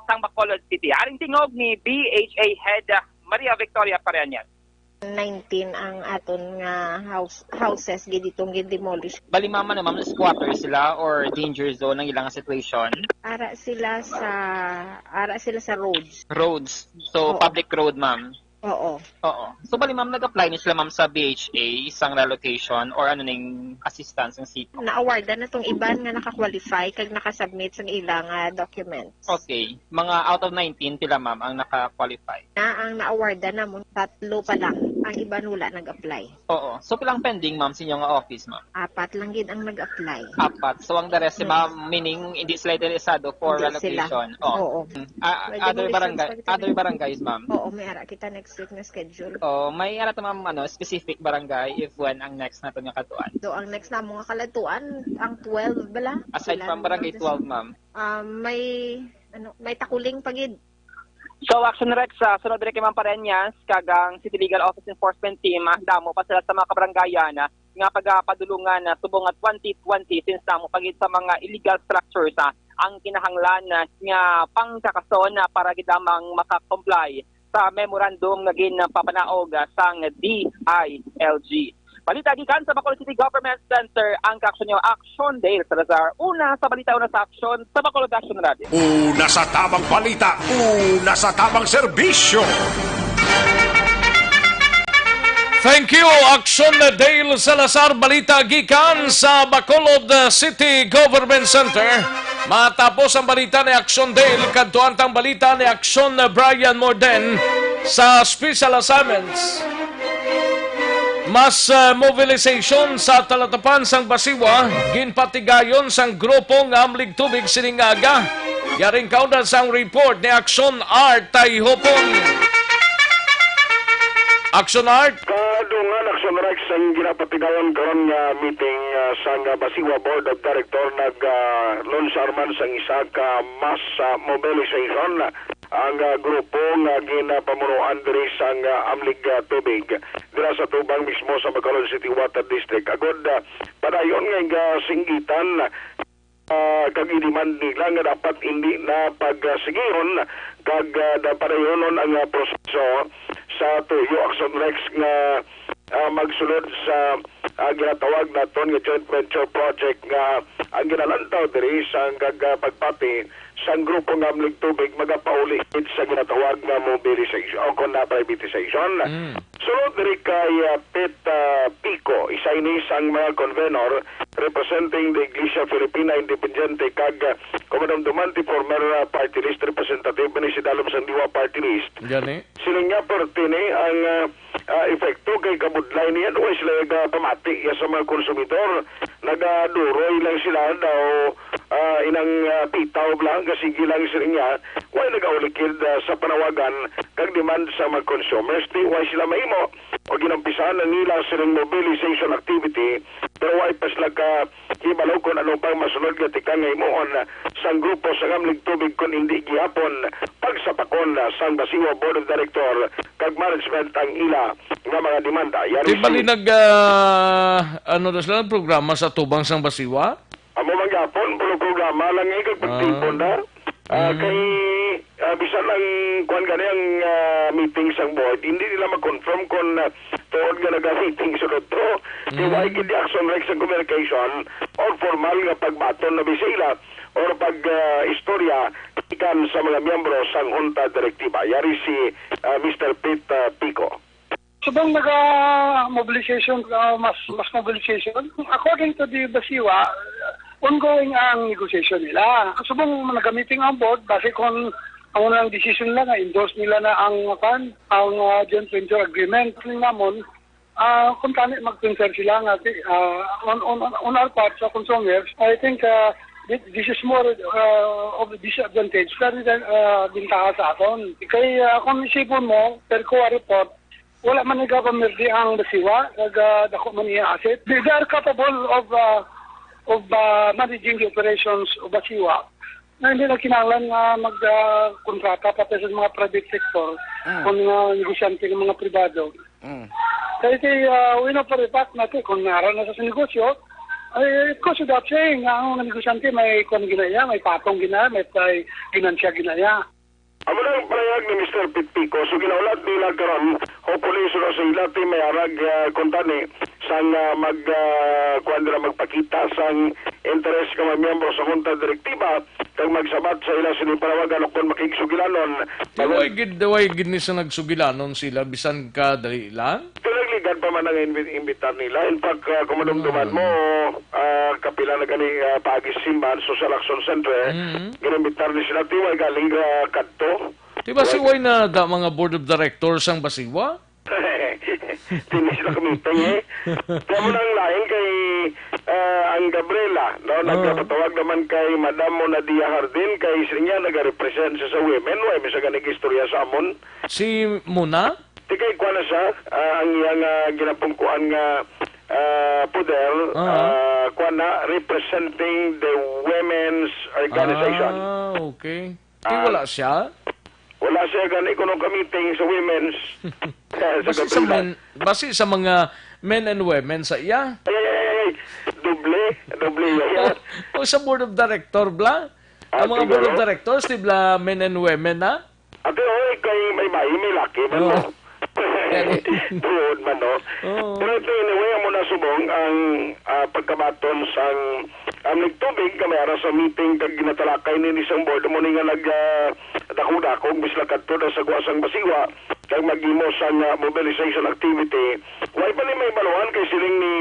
sang Bacolod City. Aring tingog ni B H A head, ah, Maria Victoria Pareñas. Nineteen ang aton nga house, houses gid itong gin-demolish. Bali, ma'am, ano, ma'am, squatter sila or danger zone ang ilang situation? Ara sila sa, ara sila sa roads. Roads. So, Oo. Public road, ma'am? Oo. Oo. So, bali, ma'am, nag-apply ni sila, ma'am, sa B H A, sang relocation or ano ning assistance ng city? Na-awardan na tong iban nga naka-qualify kag naka-submit sang ilang, ah, documents. Okay. Mga out of nineteen, pila, ma'am, ang naka-qualify? Na ang na-awardan namon, tatlo pa lang. Ang iban wala nag-apply. Oo. So, pila ang pending, ma'am, sa inyo nga office, ma'am? Apat lang gid ang nag-apply. Apat. So, ang the rest, Yes. ma'am, meaning hindi sila interesado for Hindi sila. relocation? Oo. Oo. Mm. Ah, May other demolitions barangay, pa kita other na. barangays, ma'am? Oo, may ara kita next week na schedule. Oh, may ara ta, ma'am, ano, specific barangay if when ang next nato nga kadtuan? So, ang next namo nga kaladtuan, ang twelve bala. Aside Sila from ang barangay mga twelve, ma'am? Ah, may, ano, may Takuling pa gid. So, Action Rex, ah, sunod diri kay Ma'am Pareñas, kag ang City Legal Office Enforcement Team, ah, damo pa sila sa mga kabarangayan, ah, nga pagapadulungan, ah, subong nga twenty twenty, since damo pa gid sa mga illegal structures, ah, ang kinahanglan, ah, nga pangkakason, ah, para gid lamang maka-comply sa memorandum nga ginpapanaog, ah, sang D I L G. Balita gikan sa Bacolod City Government Center, ang kaaksyon niyo, Action Dale Salazar. Una sa balita, una sa aksyon, sa Bacolod Action Radio. Una sa tamang balita, una sa tamang serbisyo. Thank you, Action Dale Salazar. Balita gikan sa Bacolod City Government Center. Matapos ang balita ni Action Dale, kadtuan tang balita ni Action Brian Morden sa Special Assignments. Mass, uh, mobilization sa talatapan sang Basiwa, ginpatigayon sang grupo nga amlig tubig sining aga. Yaring kaundan sang report ni Action Art Tayhopon. Action Art. Kadungan, Action Rex, ang ginapatigayon karon nga meeting, ah, sang, ah, Basiwa Board of Director nag, ah, launch man sang isa ka mass, ah, mobilization. Ang, ah, grupo nga ginapamunuan diri sang, ah, Amlig, ah, Tubig, dira sa tubang mismo sa Bacolod City Water District, agud, ah, padayon nga, ah, singgitan, ah, kag i-demand nila nga dapat hindi na pagsigihon kag, ah, da-, padayonon ang, ah, proseso sa tuyo, Action Rex, nga, ah, magsulod sa, ah, ginatawag naton nga joint venture project nga ang ginalantaw diri sa kag, ah, pagpati sang grupo nga Amlig Tubig magapauli gid sa ginatawag nga mobilization o kon na privatization. Mm. Sulod diri kay, ah, Pete, ah, Pico, isa ini sang mga convenor representing the Iglesia Filipina Independiente kag, ah, kumadumduman ti former, ah, party list representative ni si Dalom sang Diwa Party List. Gani? Siling niya, perti ni ang, ah, ah, epekto kay kabudlay niya, wa sila nagapamati ya sa mga konsumidor. Nagaduroy lang sila daw, ah, inang, ah, pitaw lang, kasigi lang sila niya. Wa nagaulikid, ah, sa panawagan kag demand sa mga consumers. Di wa sila mahimo o ginumpisahan na nila sining mobilization activity, pero wa pa sila ka hibalo kon ano pang masunod nga tikang nga himuon sang grupo sa Kamlig Tubig kon hindi gihapon pagsapakon sang Basiwa Board of Director kag management ang ila nga mga demanda. Yari Di bali si nag, ah, ano na sila, programa sa tubang sang Basiwa? Amo man gihapon, puro programa lang eh, kag pagtipon Ah. na. Ah, Mm. kay, ah, bisan ang, kuwan gani, ang, ah, meeting sang board, hindi nila ma-confirm kung, ah, tuod nga naga-meeting sunod to. Kay Mm. wala gid action like sa communication or formal nga pagbaton na bisila or pag, ah, istorya ikan sa mga miyembro sang Junta Direktiba. Yari si, ah, Mister Pete, ah, Pico. Subong naga-mobilization, ah, mas, mas mobilization. According to the Basiwa, ongoing ang negosasyon nila. Subong naga-meeting ang board, base kung ang unang decision nila nga endorse nila na ang, kan, ang, ah, joint venture agreement. Tingnan namon, ah, kung tani mag-concern sila nga, ah, on, on, on our part sa consumers, I think, ah, thi-, this is more, ah, of disadvantage rather than, ah, bintaha sa aton. Kay, ah, kung isipon mo, per Coa report, wala man nagapamerde ang Basiwa, kag, ah, dako man iya asset. They, they are capable of, ah, of, ah, managing the operations of Basiwa. Na hindi na kinahanglan nga mag, ah, kontrata pa sa mga private sector, Mm. kung mga negosyante ng mga pribado. Mm. Kaya kay, ah, we know for a fact na to, kung nara na sa negosyo, ay, it goes without saying, nga ang mga negosyante may kwan ginaya, may patong ginaya, may, may ginansya ginaya. Amo na ang pahayag ni Mister Pete Pico. So, ginaulat nila karon, hopefully, sunod sa ila, ti may arag, ah, kuntani, sang, ah, mag, ah, kuwan nila, magpakita sang interes ka mga miyembro sa Junta Direktiba, kag magsabat sa ila sini panawagan o kon makigsugilanon. Pero way gid, way gid ni sa nagsugilanon sila, bisan ka dali lang? Pero nagligad pa man ang invi-, imbitar nila. In fact, ah, kung madumduman Ah. mo, ah, kapila na gani, ah, paagi sa simbahan, Social Action Center, Mm. ginimbitar ni sila, ti way galing, ah, kadto. Di ba si Way way na da mga board of directors ang Basiwa? Hindi sila kumiting, eh. Kaya mo nang lain kay, ah, ang Gabriela, no? Ah. Nagpatawag naman kay Madam Mona Dia Jardin, kay siya nagarepresent siya sa women. Way, may sa ganing istorya sa amon. Si Mona? Di kay kuwan na siya, ah, ang iyang, ah, ginapungkuan nga, ah, poder, Ah. ah, kuwan na, representing the women's organization. Ah, okay. Di Ah. wala siya? Wala siya gani kuno ka meeting sa women's. Sa Basi sa Gabriela. men, basi sa mga men and women sa iya? Ay, ay, ay, ay, ay. Doble, doble iya. O, o sa board of director bla? Ah, Ang mga board of siguro. directors, di bla men and women, ha? Ate, oy, kay may bayi, may laki man Oo. mo. Gani. Tuod man, no? Oo. Pero ito, anyway, amo na subong ang, ah, pagkabaton sang, ang nagtubig nga may ara sa meeting kag ginatalakay ni isang board mo ni nga nag, ah, dakog-dakog, bisla kadto na sa kuwasang Basiwa, kag maghimo sang, ah, mobilization activity. Way pa ni may baluhan kay siling ni,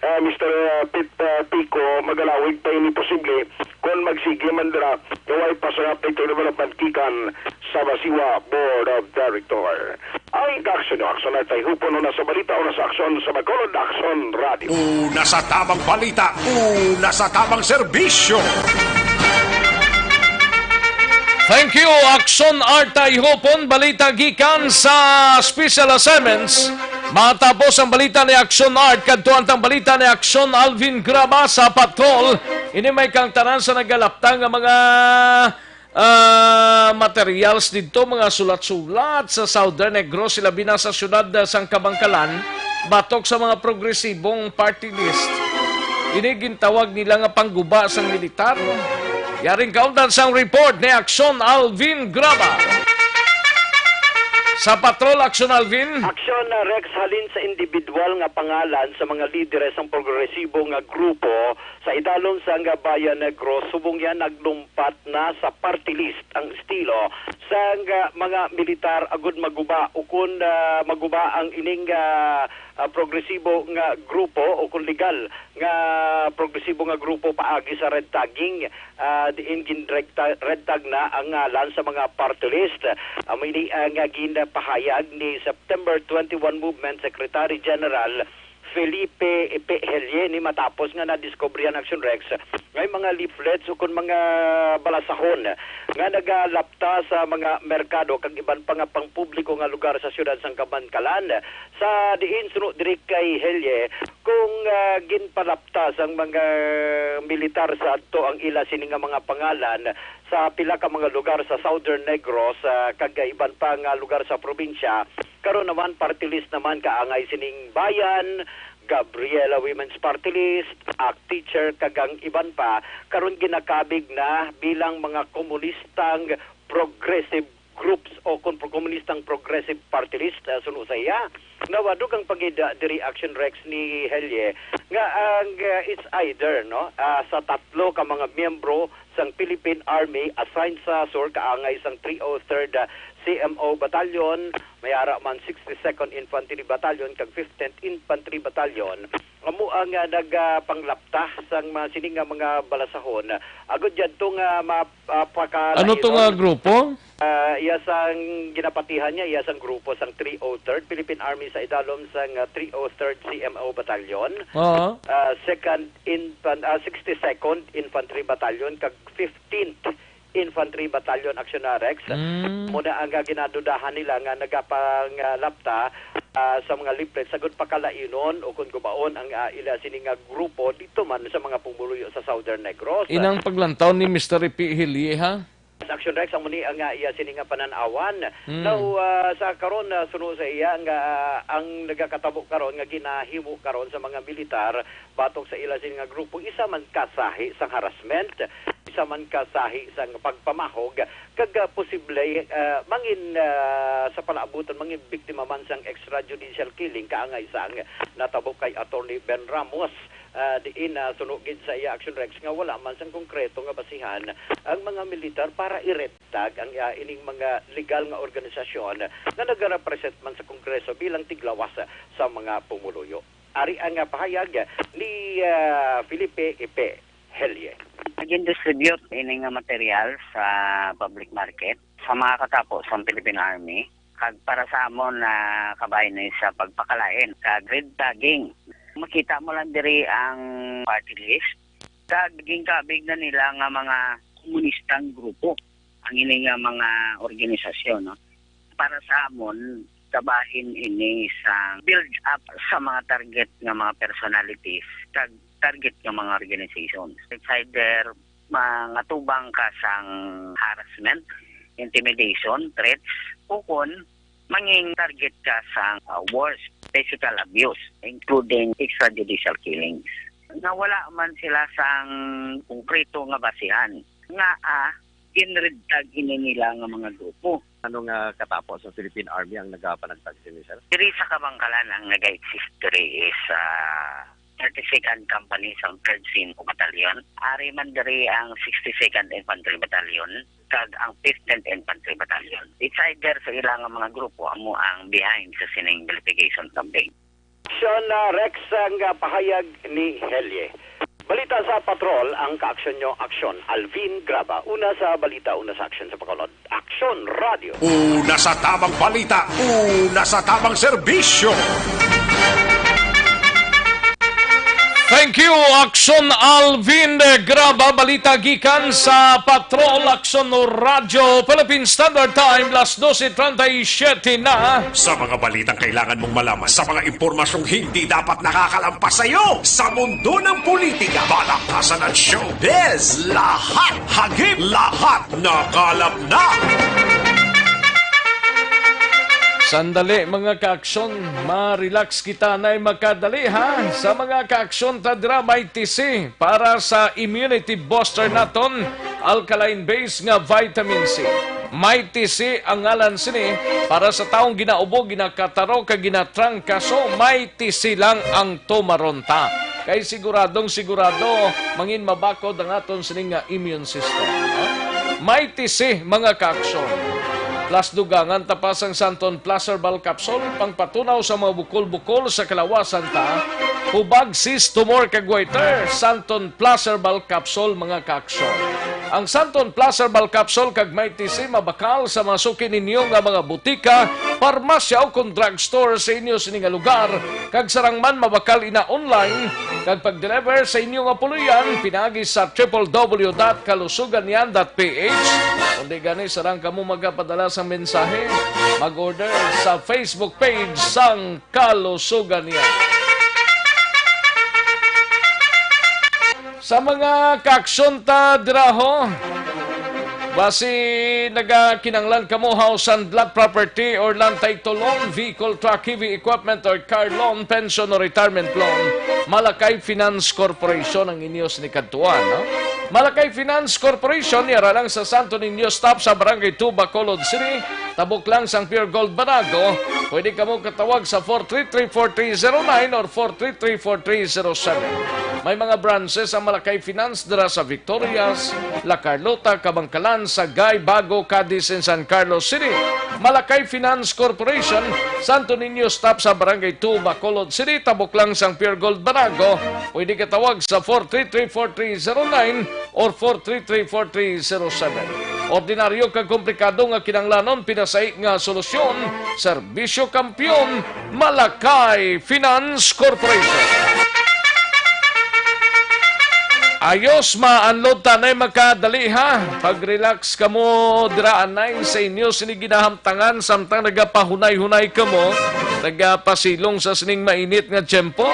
ah, Mister, ah, Pete, ah, Pico, magalawig pa ini posible kon magsige man dira nga way pa sa update kag development gikan sa Basiwa Board of Director. Ang kaaksyon o aksyon ay tayhupon una sa balita, una sa aksyon sa Bacolod Aksyon Radio. Una sa tamang balita, una sa tamang serbisyo. Thank you, Aksyon Art Tayhupon. Balita gikan sa special assignments. Matapos ang balita ni Aksyon Art, kadtuan tang balita ni Aksyon Alvin Graba sa patrol. Ini may kang tanan sa nagalaptang nga mga ah, materials didto, mga sulat-sulat sa Southern Negros, ilabi na sa siyudad, ah, sang Kabankalan, batok sa mga progresibong party list. Ini gintawag nila nga pangguba sang militar. Yaring kaundan sang report ni Aksyon Alvin Graba. Sa Patrol, Aksyon Alvin. Aksyon, ah, Rex, halin sa individual nga pangalan sa mga lideres sang progresibo nga grupo sa idalom sang Bayan Negros, subong yan naglum-, pat na sa party list ang estilo sang, ah, mga militar agud maguba ukon, ah, maguba ang ining, ah, ah, progresibo nga grupo o kung legal nga progresibo nga grupo paagi sa red tagging, ah, diin gin-red ta-, red tag na ang ngalan sa mga party list. Amo ini ang, ah, ginapahayag ni September twenty-one Movement Secretary General Felipe P. Helle ni matapos nga nadiskubre ang Action Rex may mga leaflets ukon mga balasahon nga nagalapta sa mga merkado kag iban pa nga pangpubliko nga lugar sa siyudad sang Kabankalan, sa diin suno diri kay Helle, kung, ah, ginpalapta sang mga militar sa adto ang ila sini nga mga pangalan sa pila ka mga lugar sa Southern Negros, ah, kag iban pa nga lugar sa probinsya. Karon naman, party list naman kaangay sining Bayan, Gabriela Women's Party List, ACT-Teacher, kag ang iban pa, karon ginakabig na bilang mga komunistang progressive groups o kon pro-, komunistang progressive party list, ah, suno sa iya. Nawa, dugang pa gid, ah, diri, Action Rex, ni Helle nga ang, ah, it's either, no, ah, sa tatlo ka mga miyembro sang Philippine Army assigned sa sur kaangay sang three oh third, ah, C M O Battalion, may ara man sixty-second Infantry Battalion kag fifteenth Infantry Battalion, amo ang, ah, nagapanglapta sang mga sini nga mga balasahon. Agod yadto nga ma-, ah, Ano to nga pakalayon, grupo? Ah, iya sang ginapatihan niya, iya sang grupo sang three oh third Philippine Army sa idalom sang, ah, three oh third C M O Battalion, Oo. ah, second Infan-, ah, sixty-second Infantry Battalion, kag fifteenth Infantry Battalion, Action Rex. Mm. Muna ang, ah, ginadudahan nila nga nagapanglapta, ah, sa mga leaflet, sagod pakalayonon o kung gubaon ang, ah, ila sini nga grupo dito man sa mga pumuluyo sa Southern Negros. Inang paglantaw ni Mister P. Helle, ha? Sa Action Rex, amo ni ang, ah, iya sini nga panan-awan. Mm. Now, ah, sa karon, ah, suno sa iya nga, ah, ang nagakatabo karon nga ginahimo karon sa mga militar batok sa ila sini nga grupo, isa man ka sahi sang harassment, isa man ka sahi sang pagpamahog, kag, ah, posible, ah, mangin, ah, sa palaabuton, mangin biktima man sang extrajudicial killing kaangay sang natabo kay Attorney Ben Ramos, ah, diin, ah, suno gid sa iya, Action Rex, nga wala man sang konkreto nga basihan ang mga militar para i-red tag ang, ah, ining mga legal nga organisasyon nga nagarepresent man sa Kongreso bilang tiglawas sa mga pumuluyo. Ari ang, ah, pahayag ni, ah, Felipe Ipe Helle. Nag-distribute ini nga material sa public market sa mga katapo sa Philippine Army, kag para sa amon na kabahin ni sa pagpakalain kag red tagging. Makita mo lang diri ang party list, kag ginkabig na nila nga mga komunistang grupo ang ini nga mga organisasyon, no? Para sa amon, kabahin ini sa build up sa mga target nga mga personalities kag target nga mga organizations. It's either mangatubang ka sang harassment, intimidation, threats, o kon mangin target ka sang, uh, worse, physical abuse, including extrajudicial killings. Nga wala man sila sang konkreto nga basihan nga, ah, ginredtag ini nila nga mga grupo. Ano nga katapo sa Philippine Army ang nagapanagtag sini, sir? Diri sa Kabankalan ang nag-exist diri is, ah, thirty-second Company sang third C M O Battalion. Ari man diri ang sixty-second Infantry Battalion kag ang fifteenth Infantry Battalion. It's either sa ila nga mga grupo amo ang behind sa sining vilification campaign. Action, ah, Rex, ang, ah, pahayag ni Helle. Balita sa Patrol, ang kaaksyon nyo, aksyon. Alvin Graba, una sa balita, una sa aksyon sa Bacolod. Aksyon Radio. Una sa tamang balita, una sa tamang serbisyo. Thank you, Aksyon Alvin Graba. Balita gikan sa Patrol, Aksyon Radyo, Philippine Standard Time, las doce treinta y siete na. Sa mga balitang kailangan mong malaman, sa mga impormasyong hindi dapat nakakalampas sa iyo, sa mundo ng politika, balaktasan at showbiz, lahat hagip, lahat nakalap na. Sandali, mga kaaksyon, ma-relax kita na'y makadali, ha? Sa mga kaaksyon, ta dira may tisi para sa immunity booster naton, alkaline base nga vitamin C. May tisi ang ngalan sini para sa taong ginaubo, ginakataro, kag ginatrangkaso, may tisi lang ang tumaron ta. Kay siguradong sigurado, mangin mabakod ang aton sini nga immune system, ha? May tisi, mga kaaksyon. Plus, dugangan ta pa sang Santon Plus Herbal Capsule, pangpatunaw sa mga bukol-bukol sa kalawasan ta, hubag, cyst, tumor, kag goiter. Santon Plus Herbal Capsule, mga kaaksyon. Ang Santon Plus Herbal Capsule kag Mighty C mabakal sa mga suki ninyo nga mga butika, parmasya, o kon drugstore sa inyo sini nga lugar, kag sarang man mabakal ina online, kag pag-deliver sa inyo nga puloy-an pinaagi sa triple W dot kalusuganyan dot P H. Kundi gani, sarang kamo magapadala sang mensahe, mag-order sa Facebook page sang Kalusuganyan. Sa mga kaaksyon ta dira, ho, basi nagakinanglan kamo, house and lot property or land title loan, vehicle, truck, heavy equipment, or car loan, pension, or retirement loan, Malakay Finance Corporation ang inyo sinikadtuan, no? Malakay Finance Corporation, yara lang sa Santo Niño Stop sa Barangay two, Bacolod City, tabok lang sang Pure Gold Banago. Pwede kamo katawag sa four three three four three zero nine or four three three four three zero seven. May mga branches ang Malakay Finance dira sa Victorias, La Carlota, Kabankalan, Sagay, Bago, Cadiz, and San Carlos City. Malakay Finance Corporation, Santo Niño Stop sa Barangay two, Bacolod City, tabok lang sang Pure Gold Banago. Pwede katawag sa four three three four three zero nine or four three three four three zero seven. Ordinaryo kag komplikado nga kinahanglanon, pinasahi nga solusyon, serbisyo kampiyon, Malakay Finance Corporation. Ayos, ma-unload tanay, makadali, ha. Pag-relax kamo dira, anay, sa inyo sini ginahamtangan, samtang nagapahunay-hunay kamo, nagapasilong sa sining mainit nga tiyempo.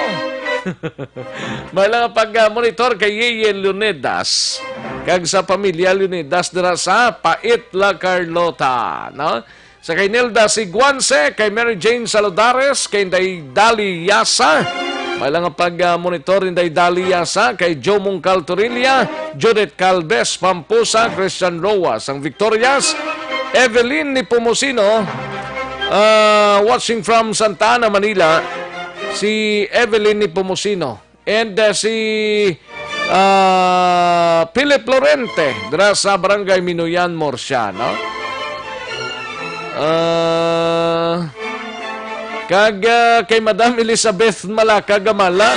May lang pag-monitor kay Yeye Leonidas kag sa pamilya Leonidas dira sa Pait, La Carlota, no? Sa kay Nilda Siguanse, kay Mary Jane Saludares, kay Inday Dali Yasa. May lang pag-monitor Inday Dali Yasa, kay Joe Mungkal Torilla, Judith Calves Pampusa, Christian Roa sang Victorias, Evelyn Nepomuceno, ah, watching from Santa Ana, Manila, si Evelyn Nepomuceno. And, uh, si, uh, Philip Lorente, dira sa Barangay Minuyan, Murcia, no? Uh, kag, uh, kay Madam Elizabeth Malaka Gamala,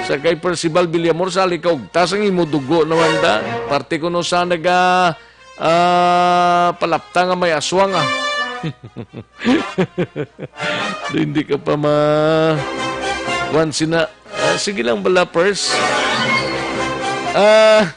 sa kay Percival Villamor, sa likaw, tas ang imo dugo naman da. Parte ko no sa naga, ah, palapta nga may aswang, ah. Hindi ka pa ma-, kuwan sina, ah, sige lang bala, pers. Ah,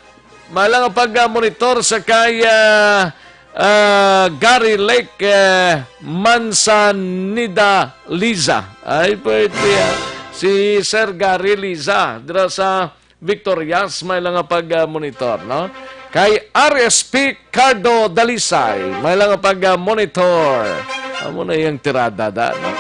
malang ang pag-monitor sa kay, ah, ah, Gary Lake, eh, Manzanita Liza. Ay, pwede, ah. Si Sir Gary Liza, dira sa Victorias, may lang nga pag-monitor, no? Kay R S P Cardo Dalisay, may lang nga pag-monitor. Amo na yung tirada, da, no?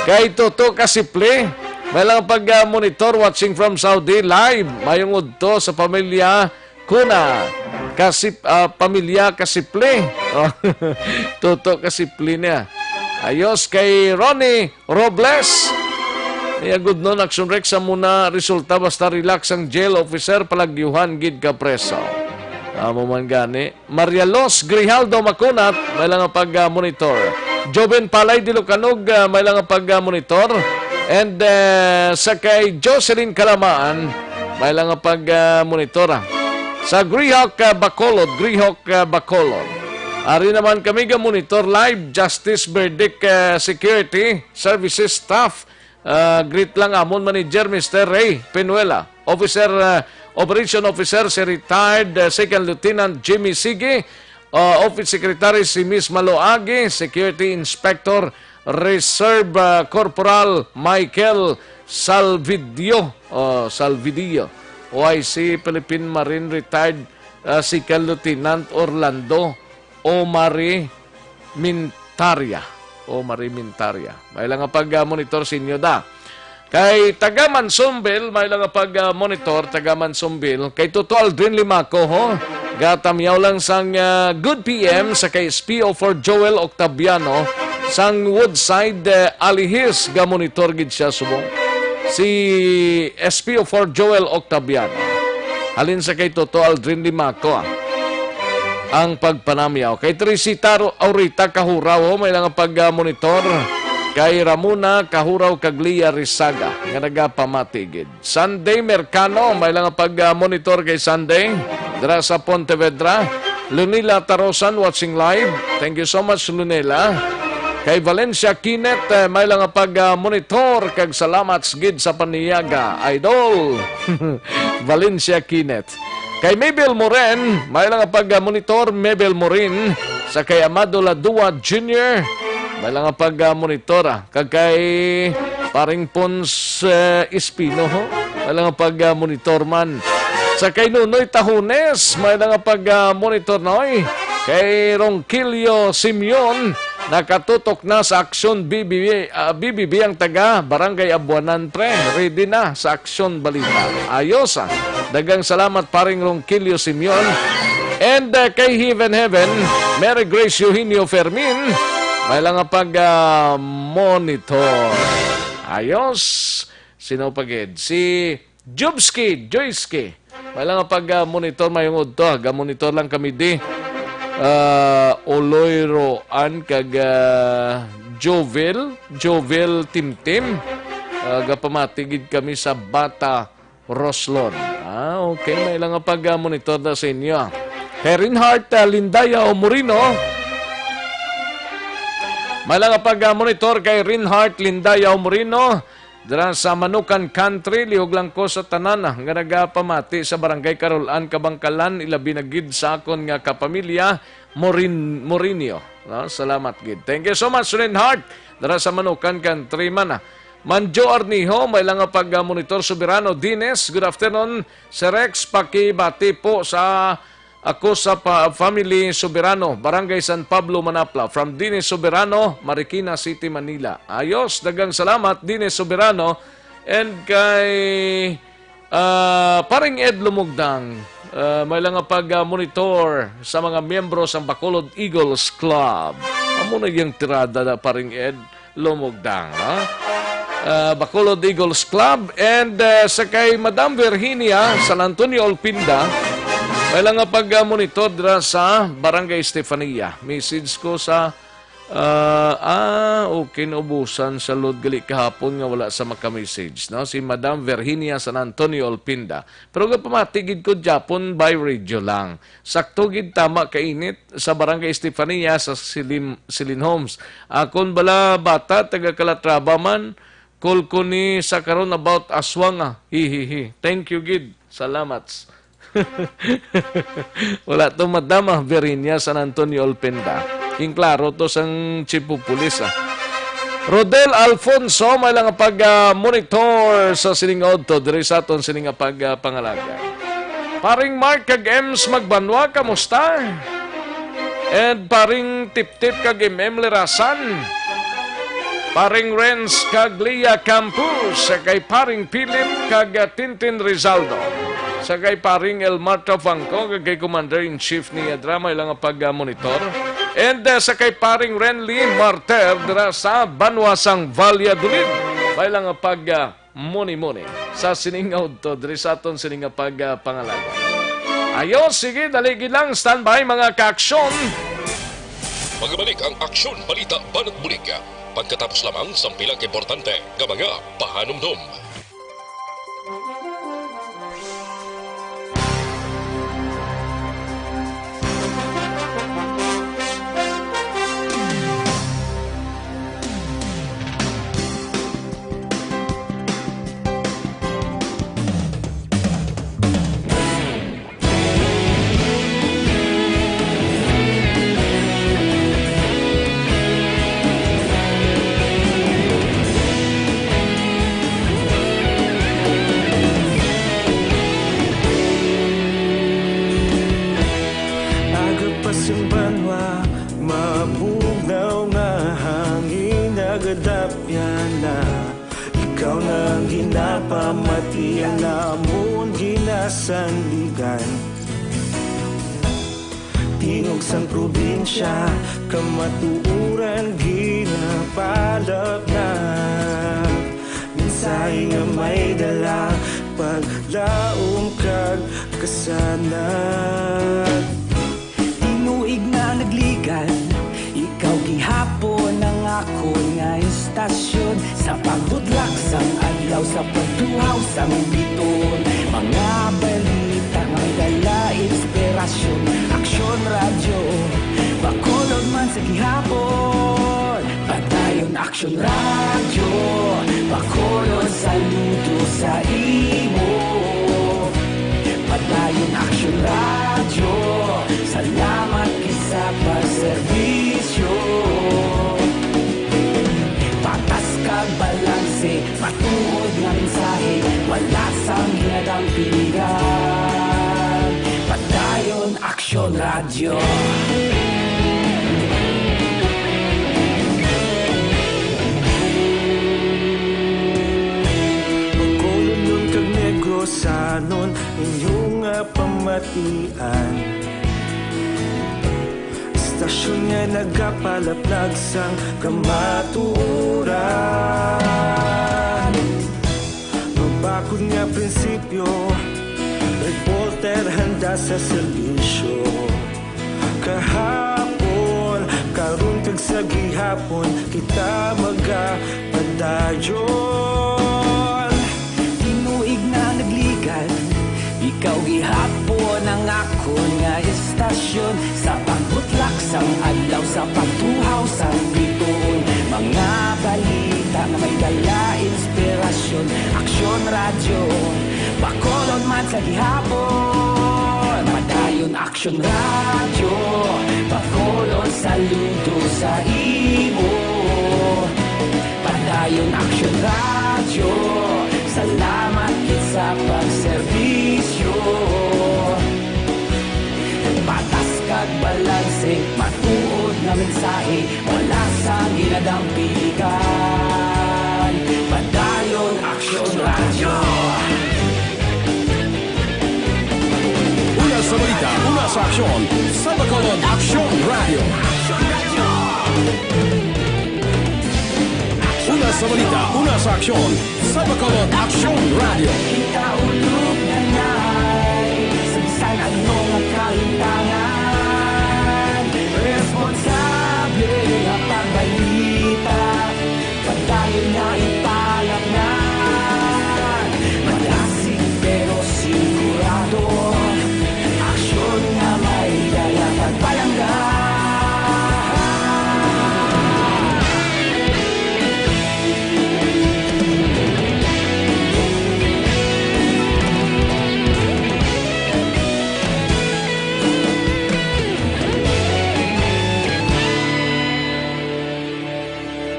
Kay Toto Kasipli, may lang nga pag-monitor, watching from Saudi, live. Mayong udto sa pamilya Kuna, Kasip-, ah, pamilya Kasipli. Oh, Toto Kasipli niya. Ayos kay Ronnie Robles. Iya gud nun, Action Rex, sa muna resulta, basta relax ang jail officer, palagyuhan gid ka preso. Amo man gani. Maria Los Grijaldo Makunat, may lang nga pag-monitor. Joven Palay Dilocanog, ah, may lang nga pag-monitor. And, eh, sa kay Jocelyn Kalamaan, may lang nga pag-monitor, ah. Sa Grihok, ah, Bacolod, Grihok, ah, Bacolod. Ari naman kami ga monitor live, Justice Verdict, ah, Security Services Staff, ah, greet lang amon manager, Mister Ray Penuela. Officer, ah, Operation Officer, si retired, ah, Second Lieutenant Jimmy Sige. Ah, Office Secretary, si Miss Malo Agi. Security Inspector, Reserve, ah, Corporal Michael Salvidio. Oh, Salvidio. O I C Philippine Marine, retired, ah, Second Lieutenant Orlando Omari Mintaria. Omari Mintaria. May lang nga pag-monitor sa inyo, da. Kay taga Mansonville, may lang nga pag-monitor, taga Mansonville. Kay Toto Aldrin Limaco, ho. Gatamyaw lang sang, ah, good P M sa kay S P O four Joel Octaviano sang Woodside, eh, Alihis, ga monitor gid siya subong. Si S P O four Joel Octaviano. Halin sa kay Toto Aldrin Limaco, ah. ang pagpanamyaw. Kay Teresita Ro-, Aurita Kahuraw, oh, may lang pag-monitor. Kay Ramona Kahuraw kag Lia Risaga nga nagapamati gid. Sunday Mercano, may lang pag-monitor kay Sunday. Dira sa Pontevedra. Lunila Tarosan watching live. Thank you so much, Lunila. Kay Valencia Kinet, eh, may lang pag-monitor kag salamat gid sa paniyaga, idol. Valencia Kinet. Kay Mabel Moren, may lang pag-monitor, Mabel Morin. Sa kay Amado Ladua Junior, may lang pag-monitor, ah. Kag kay Paring Pons, eh, Espino, ho? May lang pag-monitor man. Sa kay Nunoy Tahunes, may lang pag-monitor, Noy. Kay Ronquillo Simeon, nakatutok na sa Aksyon B B B, ah, B B B ang taga Barangay Abuanan, pre. Ready na sa Aksyon Balita. Ayos, ah. Daghang salamat, Paring Ronquillo Simeon. And, ah, kay Heaven Heaven, Mary Grace Eugenio Fermin, may lang nga pag, ah, monitor. Ayos. Sino pa gid? Si Jubski, Joyski. May lang nga pag, ah, monitor, mayong udto, ah. Ga-monitor lang kami di. Ah, Oloy Roan kag, ah, Jovel, Jovel Timtim. Ah, gapamati gid kami sa Bata Roslon. Ah, okay. May lang nga pag, ah, monitor na sa inyo, ah. Kay Reinhardt, ah, Lindaya Omorino. May lang nga pag, ah, monitor kay Reinhardt Lindaya Omorino. Dira sa Manukan Country, lihog lang ko sa tanan, ah, nga nagapamati sa Barangay Carol-an, Kabangkalan, ilabi na gid sa akon nga kapamilya, Morin-, Morinio. No? Salamat gid. Thank you so much, Reinhardt. Dira sa Manukan Country man, ah. Manjo Arniho, may lang nga pag-monitor. Soberano Dines, good afternoon. Sir Rex, pakibati po sa ako sa pa-, family Soberano, Barangay San Pablo, Manapla. From Dines Soberano, Marikina City, Manila. Ayos, daghang salamat, Dines Soberano. And kay, ah, Paring Ed Lumugdang, ah, may lang nga pag-monitor sa mga miyembro sang Bacolod Eagles Club. Amo na yung tirada na, Paring Ed Lumugdang, ha? Ah, Bacolod Eagles Club and, ah, sa kay Madam Virginia San Antonio Olpinda, may lang nga pag-monitor dira sa Barangay Estefania. Message ko sa, ah, ah, okay, naubusan sa load gali kahapon nga wala sa maka-message, no? Si Madam Virginia San Antonio Olpinda. Pero gapamati gid ko gyapon by radio lang. Sakto gid, tama ka init sa Barangay Estefania sa Silim-, Silin Homes. Akon bala bata, taga Calatrava man, call ko ni sa karon about aswang, ah. Hihihi. Thank you gid. Salamat. Wala to madama, Virginia San Antonio Olpenda. King klaro to sang chief of police, ah. Rodel Alfonso, may lang pag, ah, monitor sa sining udto diri sa aton sining nga pag, ah, pangalaga. Paring Mark kag Ems Magbanwa, kamusta? And Paring Tiptip kag M M Lerasan. Paring Renz kag Lia Campos, sa kay Paring Philip kag, ah, Tintin Rizaldo. Sa kay Paring Elmar Tafangco, kag kay Commander-in-Chief ni Yadra, may lang nga pag, ah, monitor. And, ah, sa kay Paring Renly Marter, dira sa Banwa sang Valladolid, may lang nga pag, ah, muni-muni sa sining nga udto, diri sa aton sining nga pag, ah, pangalaga. Ayo, sige, dali gid lang, standby, mga ka-aksyon. Magabalik ang Aksyon, Balita, Banat Bulig. Pagkatapos lamang sang pila ka importante nga mga pahanumdom. Aga pa sing banwa, mabugnaw nga hangin, nagadapyan na. Ikaw na ang ginapamati, ang amon ginasandigan. Tingog sang probinsya, kamatuoran ginapalapnag. Mensahe nga may dala, paglaom kag kasanag. Ikaw gihapon ang akon nga istasyon, sa pagbudlak sang adlaw, sa pagtuhaw sang biton. Mga balita nga may dala inspirasyon. Aksyon Radyo, Bacolod man sa gihapon. Padayon Aksyon Radyo, Bacolod, saludo sa imo. Padayon Aksyon Radyo, salamat gid sa pagserbisyo. Patas kag balanse, matuod nga mensahe, wala sang ginadampigan. Padayon Aksyon Radyo. Bacolodnon kag Negrosanon, inyo nga pamatian. Istasyon nga nagapalaplag sang kamatuoran. Mabakod nga prinsipyo, reporter handa sa serbisyo. Kahapon, karon kag sa gihapon, kita magapadayon. Tinuig na nagligan, ikaw gihapon ang akon nga istasyon. Sa pagbutlak sang adlaw, sa pagtuhaw sang bituon, mga balita nga may dala inspirasyon. Aksyon Radyo, Bacolod man sa gihapon. Padayon Aksyon Radyo, Bacolod, saludo sa imo. Padayon Aksyon Radyo, salamat gid sa pagserbisyo. Patas kag balanse, matuod nga mensahe, wala sang ginadampigan. Padayon Aksyon Radyo. Una sa balita, una sa aksyon, sa Bacolod Aksyon Radyo. Una sa balita, una sa aksyon, sa Bacolod Aksyon Radyo. Kita ulog na nay, sa bisan ano nga kahintangan, responsable nga pagbalita. Padayon nga ipalapnan, madasig pero sigurado. Aksyon nga may dala kag palangga.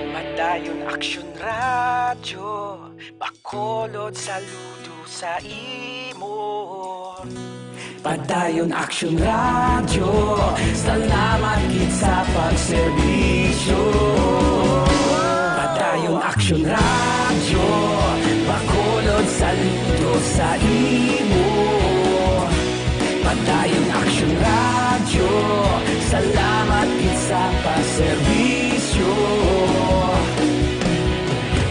Padayon Aksyon Radyo, Bacolod, saludo sa imo. Padayon Aksyon Radyo, salamat gid sa pagserbisyo. Padayon Aksyon Radyo, Bacolod, saludo sa imo. Padayon Aksyon Radyo, salamat gid sa pagserbisyo.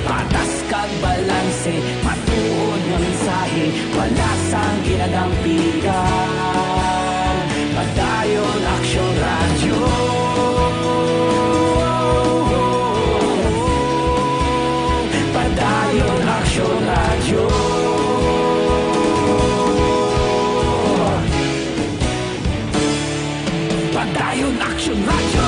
Patas kag balanse, matuod nga mensahe, wala sang ginadampigan. Padayon Aksyon Radyo. Padayon Aksyon Radyo. Padayon Aksyon Radyo.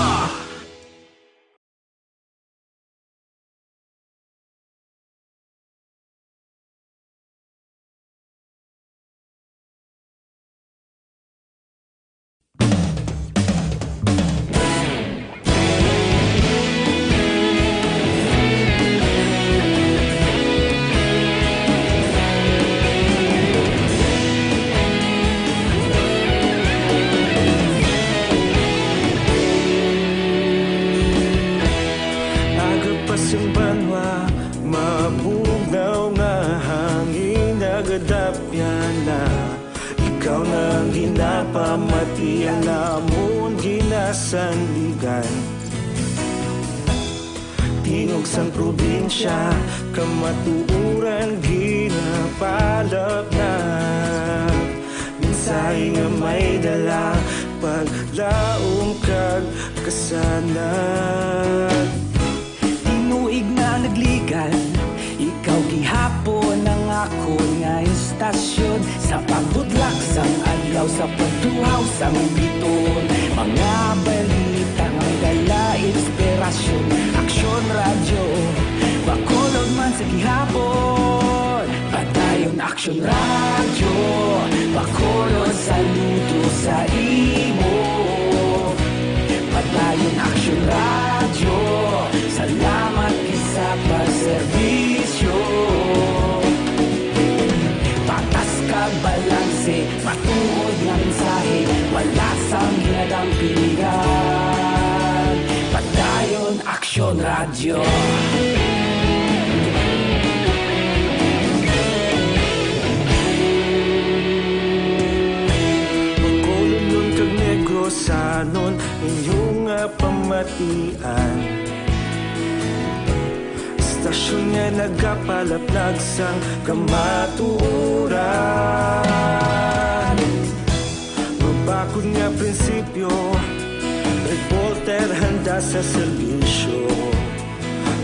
Aga pa sing banwa, mabugnaw nga hangin nagadapyan na. Ikaw na ang ginapamatian namon ginasandigan. Tingog sang probinsya, kamatuoran ginapalapnag. Mensahe nga may dala, paglaom kag Sana tinuig na nagligan, ikaw gihapon ang akon nga istasyon. Sa pagbutlak sang adlaw, sa pagtuhaw sang bituon, mga balita nga may dala inspirasyon. Aksyon Radyo, Bacolod man sa gihapon. Padayon Aksyon Radyo, Bacolod, saludo sa imo. Padayon Aksyon Radyo, salamat gid sa pagserbisyo. Patas kag balanse, matuod nga mensahe, wala sang ginadampigan. Padayon Aksyon Radyo. Bacolodnon kag Negrosanon, inyo nga pamatian. Istasyon nga nagapalaplag sang kamatuoran. Mabakod nga prinsipyo, reporter handa sa serbisyo.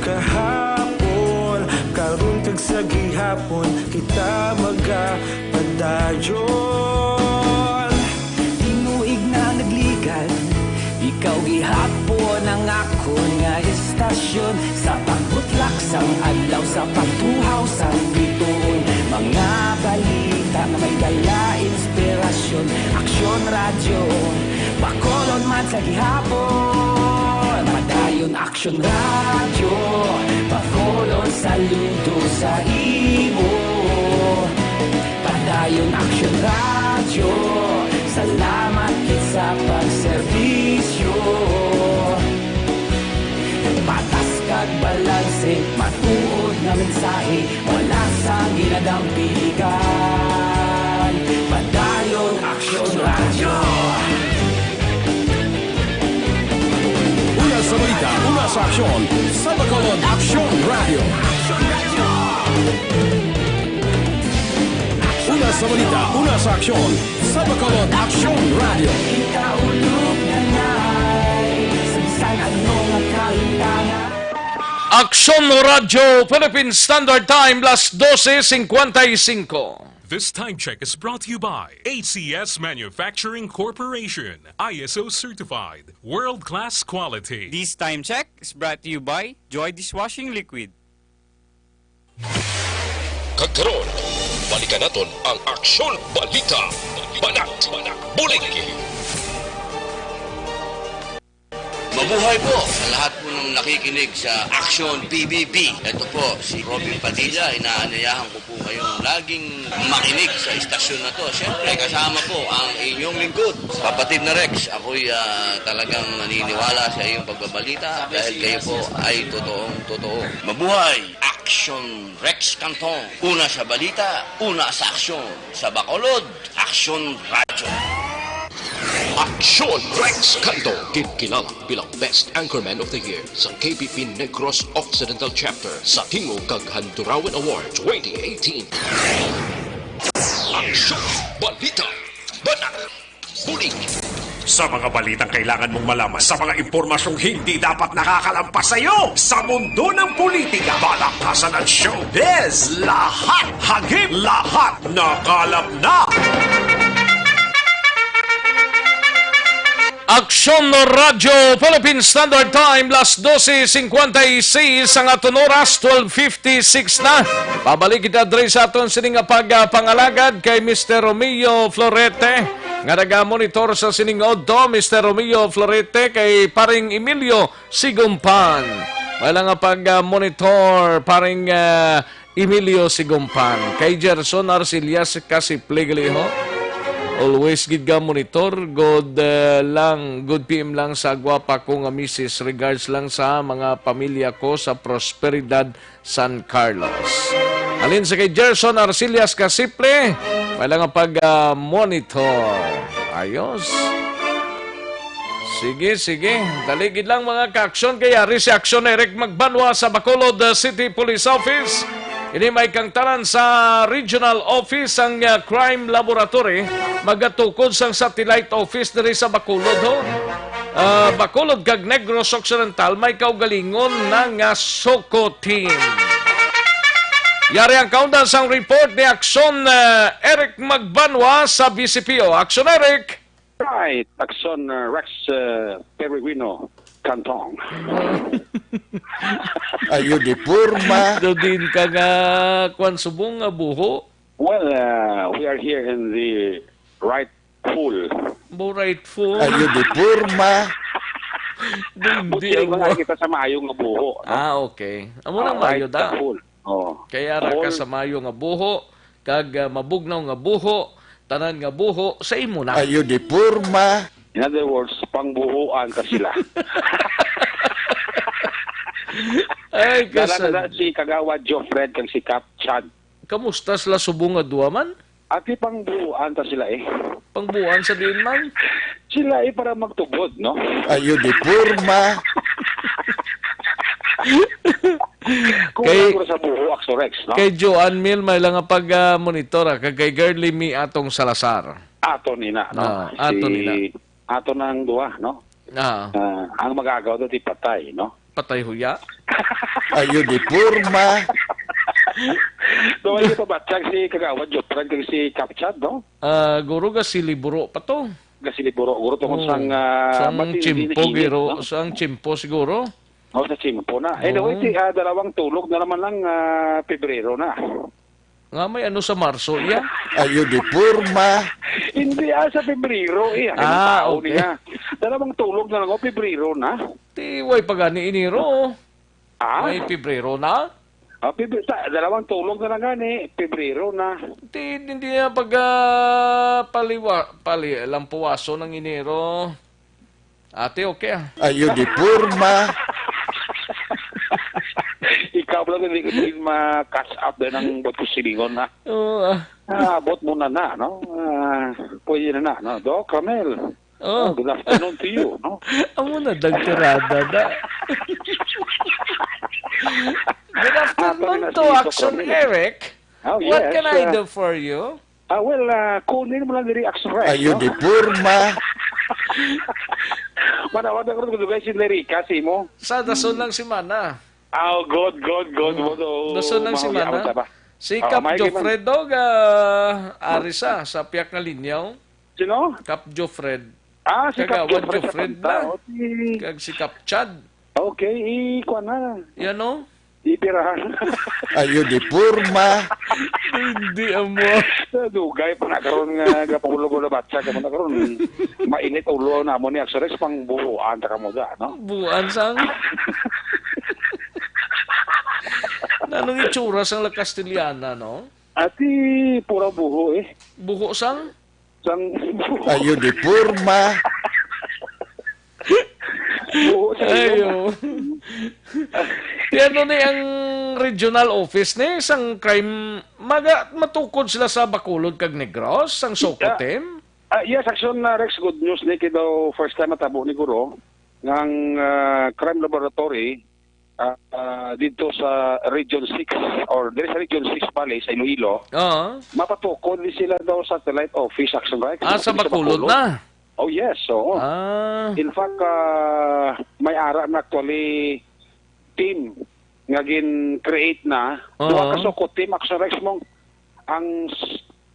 Kahapon, karon kag sa gihapon, kita magapadayon. Tinuig na nagligan, ikaw gihapon ang akon nga istasyon. Sa pagbutlak sang adlaw, sa pagtuhaw sang bituon, mga balita nga may dala inspirasyon. Aksyon Radyo, Bacolod man sa gihapon. Padayon Aksyon Radyo, Bacolod, saludo sa imo. Padayon Aksyon Radyo, salamat gid sa pagserbisyo. Patas kag balanse, matuod nga mensahe, wala sang ginadampigan. Padayon Aksyon Radyo. Una sa balita, una sa aksyon, sa Bacolod Aksyon Radyo. Una sa balita, una sa aksyon, sa Bacolod Aksyon Radyo. Kita ulog na nay, sa bisan ano nga kahimtangan. Aksyon Radyo Philippine Standard Time, las dose cincuenta y cinco. This time check is brought to you by A C S Manufacturing Corporation, I S O certified, world-class quality. This time check is brought to you by Joy Dishwashing Liquid. Kag karon, balikan naton ang Aksyon Balita. Banat, bulig. Mabuhay po sa lahat po ng nakikinig sa Aksyon P B B. Ito po si Robin Padilla. Inaanyayahan ko po kayong laging makinig sa istasyon na to. Siyempre, kasama po ang inyong lingkod, Kapatid na Rex. Ako'y, ah, talagang naniniwala sa iyong pagbabalita dahil kayo po ay totoong totoo. Mabuhay! Aksyon Rex Cantong. Una sa balita, una sa aksyon. Sa Bacolod, Aksyon Radyo. Aksyon Rex Canto, ginkilala bilang Best Anchorman of the Year sa K B P Negros Occidental Chapter sa Tingog kag Handurawan Award twenty eighteen. Aksyon Balita. Banat. Bulig. Sa mga balitang kailangan mong malaman, sa mga impormasyong hindi dapat nakakalampas sa iyo, sa mundo ng politika, balaktasan at showbiz, lahat hagip, lahat nakalap na. Aksyon Radyo Philippine Standard Time, las dose cincuenta y seis ang aton oras, twelve fifty-six na. Pabalik kita diri sa aton sini nga pagpangalagad kay Mister Romeo Florete, nga naga-monitor sa sining udto, Mister Romeo Florete, kay Paring Emilio Sigumpan. Wala nga pag-monitor, Paring, ah, Emilio Sigumpan. Kay Gerson Arcillas Kasiple gali ho. Always gid ka monitor, good, ah, lang, good P M lang sa gwapa ko nga misis. Regards lang sa mga pamilya ko sa Prosperidad, San Carlos. Halin sa kay Gerson Arcillas Kasiple, may lang nga pag, ah, monitor. Ayos. Sige, sige. Dali gid lang, mga ka-aksyon. Kay ari si Aksyon Eric Magbanwa sa Bacolod, ah, City Police Office. Ini may kangtanan sa Regional Office ang, ah, Crime Laboratory. Magatukod sang Satellite Office diri sa Bacolod, ho. Ah, Bacolod kag Negros Occidental may kaugalingon na nga Soko team. Yari ang kaundan sang report ni Akson, ah, Eric Magbanwa sa B C P O. Akson, Eric! Right, Akson, uh, Rex, uh, Peregrino Cantong. Ayo di porma. Do din ka nga kwan subong nga buho. Well, uh, we are here in the right pool. Mo rightful. Ayo di porma. Hindi Buti ang mga kita sa maayo nga buho. No? Ah, okay. Amo nang Alright, mayo da. Pool. Oh. Kay ara ka Pool. Sa mayo nga buho, kag ah, mabugnaw nga buho, tanan nga buho sa imo na. Ayo di porma. In other words, pangbuhuan ka sila. Ay, Dala kasal. na si Kagawad Jofred kag si Kap Chad. Kamusta sila subong nga duwa man? Ati pangbuhuan ta sila eh. Pangbuan sa diin man? Sila eh para magtubod, no? Ayo di porma. Kung Kay- Kay... sa buho, Axorex, no? Kay Joan Mil may lang nga pag ah, monitor ah. Kag kay Girly Mi atong Salazar. Ato nina, no? Ah, ato nina. Ato nang duha, no? Ah, Ah, ang magagaw do di patay, no? Patay huya. Ayo di porma. So, hindi pa batyag si Kagawad Jopran kag si Kapchat, no? Ah, guro ga si Liburo pa to. Gasiliburo, guro tungkol Oh, sang, ah, sang matindi na tsimpo, init, guro, no? Sang tsimpo siguro. Oh, sa tsimpo na. Anyway, Oo. ti, ah, dalawang tulog na naman lang, ah, Pebrero na. Nga may ano sa Marso, iya? Ayo di porma. Hindi, ah, sa Pebrero, eh. Ang Ah, tao okay. Niya. Dalawang tulog na lang, oh, Pebrero na. Ti, way pa gani Enero, oh. Ah? May Pebrero na? Ah, Pebrero, ta, dalawang tulog na lang gani, Pebrero na. Ti, hindi na pag ah, paliwa, pali, lampuwaso ng Enero. Ate, okay ah. Ayo di porma. Ikaw lang hindi ko din ma-catch up din ang buot ko silingon, ha? Oo ah. Ah, abot mo na na, no? Ah, pwede na na, no? Doc Ramel, Oh, oh, good afternoon to you, no? Amo na, dagtirada da. Good afternoon Afternoon, to Doc Action Ramil. Eric. Oh, What yes, can I uh, do for you? Ah, well, ah, kunin mo lang diri Action Rice, Ayo no? Di porma. Manawag ako ng dugay si Lerica, si mo. Sa dason lang si Mana. Oh, good, good, good. Mo do, Dason lang si mahuya Mana. Ako, ba? Si Oo, Cap may Jofredo ga Arisa sa piyak nga linyaw. Sino? Cap Jofred. Ah, si Cap Kagawad Jofred sa Jofred Panta. na. Oh, si... Kag si Cap Chad. Okay, ikuha na. Yan o. Ipirahan. Ayo Di porma. Hindi amo. Dugay pa na karon nga gapahulo ko na batsa ka na karon. Mainit ulo na mo ni Axorex pang buhuan ta ka mo da, no? Buan sang. Nanong itsura sang La Castellana, no? Ati pura buho eh. Buho sang? Sang buho. Ayo Di porma. Buho sa Ayo. Ti ano ni ang regional office ni sang crime maga matukod sila sa Bacolod kag Negros sang Soko Yeah. Team? Ah, yes, Action na Rex, good news ni kay daw first time matabo ni Guro ngang ah, crime laboratory ah, ah, dito sa Region six or diri sa Region six pala sa Iloilo. Oo. Mapatukod ni sila daw satellite office, Action Rex. Ah, sa Dito Bacolod na. Oh yes, oo. Ah. In fact, ah, may ara na actually team nga gin-create na. Oo. Duha ka Soko team, Action Rex, mo ang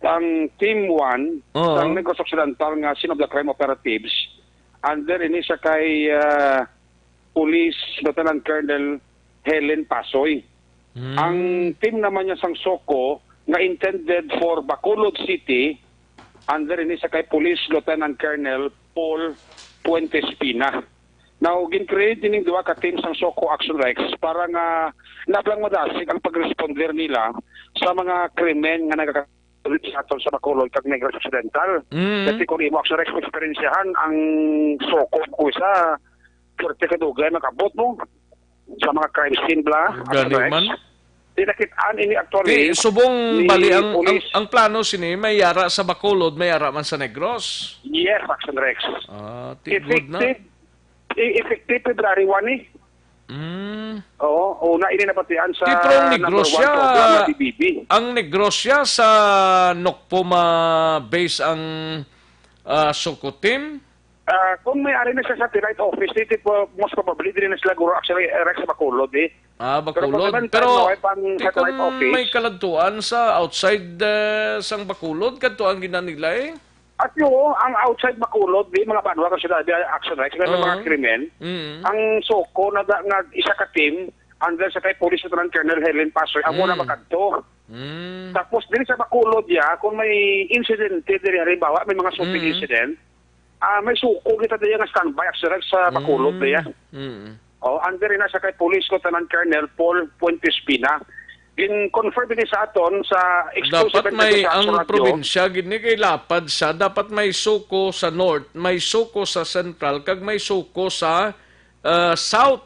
ang team one Oo. ang Negros Occidental nga Scene of the Crime Operatives under ini siya kay ah, Police Lieutenant Colonel Helen Pasoy. Hmm. Ang team naman niya sang Soko nga intended for Bacolod City under ini sa kay Police Lieutenant Colonel Paul Puentes Pina. Now, gin-create ining duha ka team sang Soko Action Rex para nga nablang madasig ang pag-responder nila sa mga krimen nga nagaka- sa aton sa Bacolod kag Negros Occidental. Mm. Kasi kung imo Action Rex eksperyensyahan ang Soko ko sa pwerte ka dugay makabot mo sa mga crime scene bla. Gani man. Di nakit-an ini actually. Di, subong ni bali ang, ang, police. Ang plano sini may yara sa Bacolod, may yara man sa Negros. Yes, Action Rex. Ah, ti good na. Effective, e- effective February one eh. Mm. Oo, una ini nabatian sa Ti, pero ang number Negros one siya, program na D B B. Ang Negros siya sa Nokpo ma base ang ah, Soko team. Ah, kung may ari na sa satellite office, dito po, most probably, dili na sila guro actually, eh, right sa Bacolod, eh. Ah, Pero pag Bacolod. naman Pero tayo, eh, pang di satellite kung office. May kaladtuan sa outside eh, sang Bacolod, kadtuan gina nila eh. At yun, ang outside Bacolod, di mga banwa ka sila, di action rights, may Oo. mga krimen. Mm. Ang SOCO na da, nga isa ka team, under sa kay Police Lieutenant Colonel Helen Pasoy, amo na Mm. makadto. Mm. Tapos diri sa Bacolod ya, kung may insidente diri, halimbawa may mga shooting Mm. incident, ah, may SOCO kita diya nga standby action rights sa Bacolod Mm. diya. Mm. Oh, under na sa kay Police Lieutenant Colonel Paul Fuentes Pina. Gin-confirm din sa aton sa exclusive Dapat may interview sa ang Action Radio. Probinsya gid ni kay lapad sa, dapat may SOCO sa north, may SOCO sa central, kag may SOCO sa ah, south.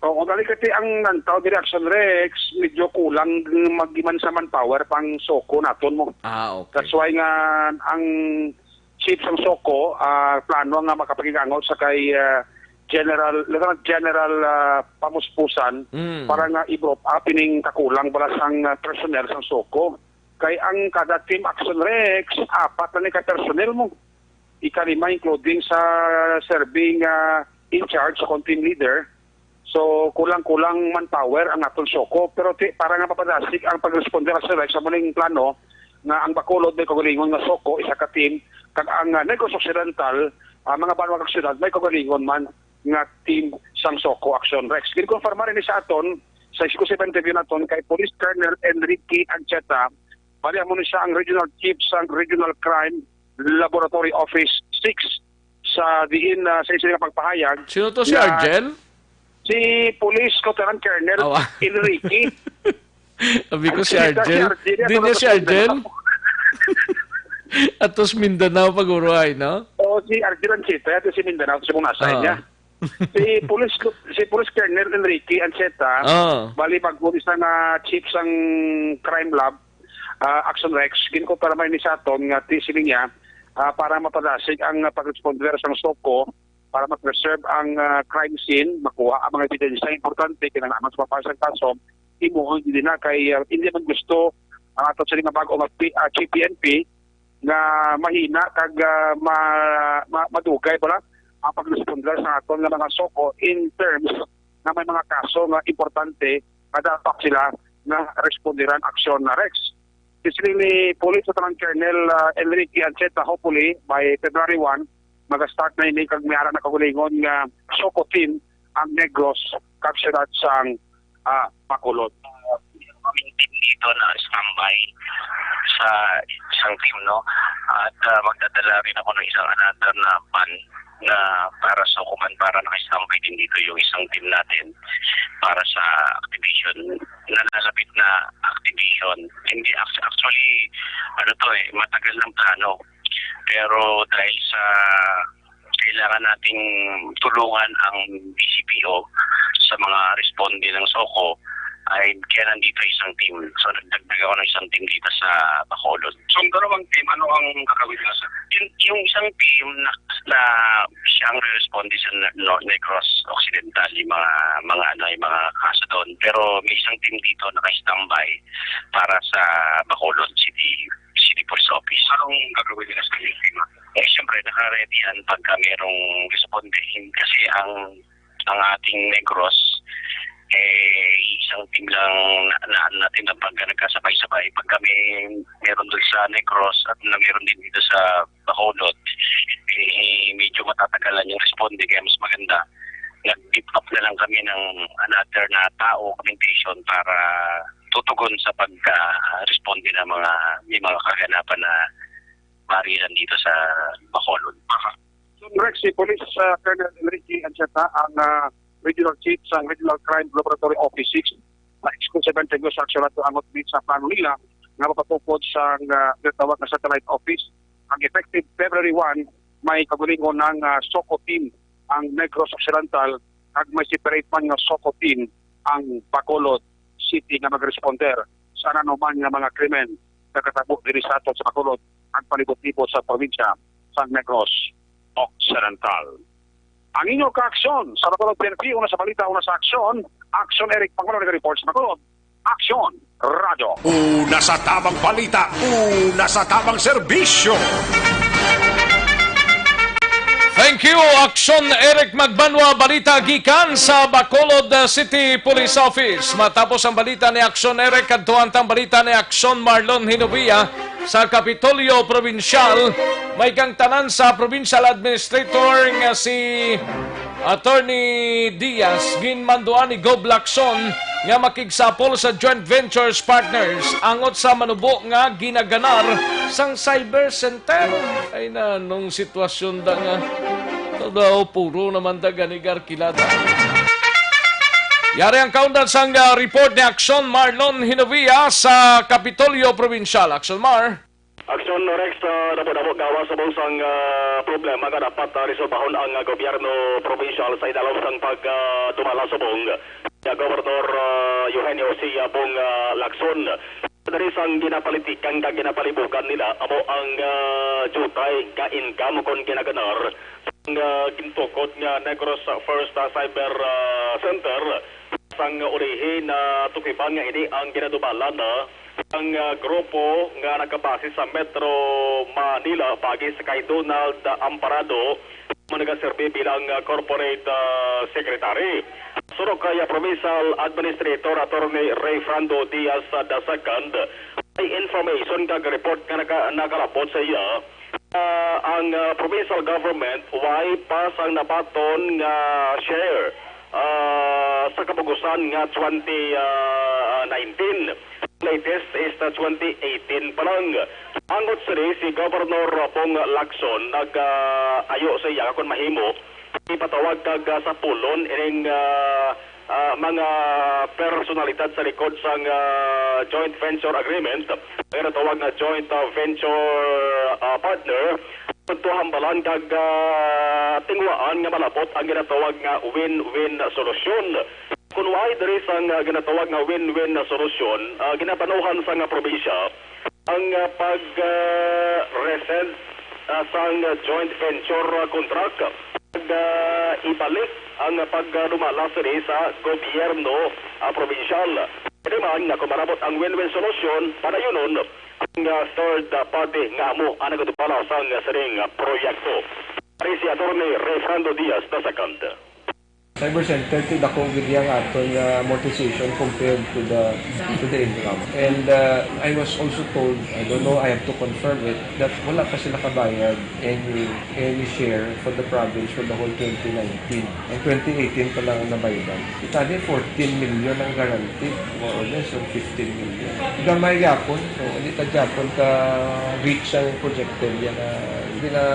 Oo, dali kasi ang Lantaw diri Action Rex, medyo kulang maggiman sa manpower pang SOCO naton mo. Ah, okay. That's why nga ang chief sang SOCO, ah, plano nga makapaghigangot sa kay ah, General, Lieutenant General ah, Pamuspusan Mm. para nga i-brought up ining kakulang bala sang ah, personnel sang SOCO. Kay ang kada team Action Rex, apat na ni ka personnel mo. Ikalima including sa serving ah, in charge o team leader. So, kulang-kulang manpower ang aton SOCO. Pero ti, para nga mapadasig ang pag-responder sa sa muning plano nga ang Bacolod may kaugalingon nga SOCO, isa ka team, kag ang ah, Negros Occidental, ah, mga banwa kag syudad, may kaugalingon man nga team sang SOCO Action Rex. Ginkonfirmar ini sa aton sa exclusive interview naton kay Police Colonel Enrique Ancheta, bali amo ni siya ang Regional Chief sang Regional Crime Laboratory Office six sa diin ah, sa isa nga pagpahayag. Sino to, si nga Argel? Si Police Lieutenant Colonel Awa. Enrique. Sabi ko si Argel, si Argel. Argel, Di ano niya to, si Argel? Mindanao? Atos Mindanao pag-uruhay, no? O si Argel Ancheta, ito si Mindanao, si Munasay Ah. niya. Si Police si Police Colonel Enrique Ancheta, Ah. bali bag-o ni siya nga chief sang crime lab, ah, Action Rex, ginkumpirma ni sa aton nga ti sini niya ah, para mapadasig ang ah, pag-responder sang SOCO para ma-preserve ang ah, crime scene, makuha ang mga ebidensya importante kinahanglan sa pagpasang kaso, imo ang hindi na kay ah, hindi man gusto ang ato sa nga bag-o nga P- ah, G P N P nga mahina kag ah, ma, ma, madugay pala ang pag-responder sa aton nga mga SOCO in terms na may mga kaso nga importante nga dapat sila nga responderan aksyon na Rex. Sisiling ni Police Lieutenant Colonel ah, Enrique Ancheta, hopefully by February one, mag-start na ini kag may ara na kaugalingon nga SOCO team ang Negros kag siyudad sang ah, Bacolod. Kami team dito na standby sa isang team, no? At ah, magdadala rin ako ng isang another na van na para sa kuman para naka-standby din dito yung isang team natin para sa activation, nalalapit na activation. Hindi act- actually, ano to eh, matagal ng plano. Pero dahil sa kailangan nating tulungan ang D C P O sa mga responde ng SOCO, ay kaya nandito isang team. So nagdagdag ako ng isang team dito sa Bacolod. So ang dalawang team, ano ang gagawin nila, sir? Yung, yung isang team na, na siyang responde sa Ne- no, Negros Occidental, yung mga mga ano, yung mga kaso doon. Pero may isang team dito naka-standby para sa Bacolod City City Police Office. Anong gagawin nila sa team? Eh, siyempre, naka-ready yan pagka merong responde. Kasi ang ang ating Negros, eh, isang team lang na, na natin ang pagka nagkasabay-sabay. Pag kami meron doon sa Negros at na meron din dito sa Bacolod, eh, medyo matatagalan yung responde. Kaya mas maganda, nag-beef up na lang kami ng another na tao, augmentation, para tutugon sa pagka-responde ng mga, may mga kaganapan na barilan dito sa Bacolod. Rex, si Police ah, Colonel Enrique Ancheta ang ah, Regional Chief sa Regional Crime Laboratory Office six na exclusive ang Negros sa aksyon at ang outreach sa plano nila nga mapatukod sa ah, ginatawag na satellite office. Ang effective February one, may kaugalingon ng ah, SOCO team ang Negros Occidental kag may separate man nga SOCO team ang Bacolod City nga mag-responder sa ano man nga mga krimen nga katabo diri sa aton sa Bacolod ang palibot-libot sa probinsya sa Negros Occidental. Ang inyo kaaksyon sa Bacolod P N P, una sa balita, una sa aksyon, Aksyon Eric Pangulo nag-report sa Bacolod, Aksyon Radyo. Una sa tabang balita, una sa tabang serbisyo. Thank you, Action Eric Magbanwa. Balita gikan sa Bacolod, uh, City Police Office. Matapos ang balita ni Action Eric, kadtuan tang balita ni Action Marlon Hinovia sa Kapitolyo Provincial. May kang tanan sa Provincial Administrator nga si Attorney Diaz, ginmanduan ni Gob Lacson nga makigsapol sa joint ventures partners angot sa manubo nga ginaganar sang cyber center. Ay na, nung sitwasyon da nga, ito daw, puro naman da gani garkilada. Yari ang kaundan sang, ah, report ni Action Marlon Hinovia sa Kapitolyo Provincial. Action Rex, ah, damo-damo gawas subong sang, ah, problema nga dapat, ah, resolbahon ang, ah, gobyerno provincial sa idalom sang pag, ah, dumala subong ni Gobernador, ah, Eugenio C. Bong, ah, Lacson. Diri sang ginapolitikan kag ginapalibugan nila amo ang, ah, diutay nga income kon ginaganar sang, ah, gintukod nga Negros First, ah, Cyber, ah, Center. Sang ulihi, natukiban nga ini ang ginadumalan na ang, ah, grupo nga nagkabase sa Metro Manila paagi sa kay Donald Amparado, nga nagaserbi bilang, ah, corporate, ah, secretary. Surok kay, ah, Provincial Administrator Attorney Ray Frando Diaz, ah, the second, may information kag report nga naka-, nakalapot sa iya, ah, ang, ah, provincial government way pa sang nabaton nga share, ah, sa kabugusan nga twenty nineteen. Latest is the twenty eighteen pa lang. Angot sini, si Governor Bong Lacson nag, ah, ayo sa iya nga kon mahimo, ipatawag kag, ah, sapulon ining, ah, ah, mga personalidad sa likod sang, ah, joint venture agreement, nga natawag nga joint, ah, venture, ah, partner, to hambalan kag, ah, tinguhaan nga malabot ang ginatawag nga win-win solusyon. Kun way diri sang, ah, ginatawag nga win-win na solusyon, ah, ginabanuhan sang, ah, probinsya ang, ah, pag, ah, rescind, ah, sang, ah, joint venture, ah, contract, pag, ah, ibalik ang, ah, pagdumala sini sa gobyerno, ah, probinsyal. Pwede man nga kung malabot ang win-win solusyon, padayunon ang, ah, third, ah, party nga amo ang nagadumala sang, ah, sining, ah, proyekto. Ari si Attorney Ray Frando Diaz the second. Cyber Center, ti dako gid iya nga aton nga amortization compared to the, to the income. And, uh, I was also told, I don't know, I have to confirm it, that wala pa sila kabayad any, any share for the province for the whole twenty nineteen. Ang twenty eighteen pa lang ang nabayadan. Itali, fourteen million ang guarantee, more or less, or fifteen million. Gamay gyapon, so, hindi ta gyapon ka reach ang projected yan na hindi na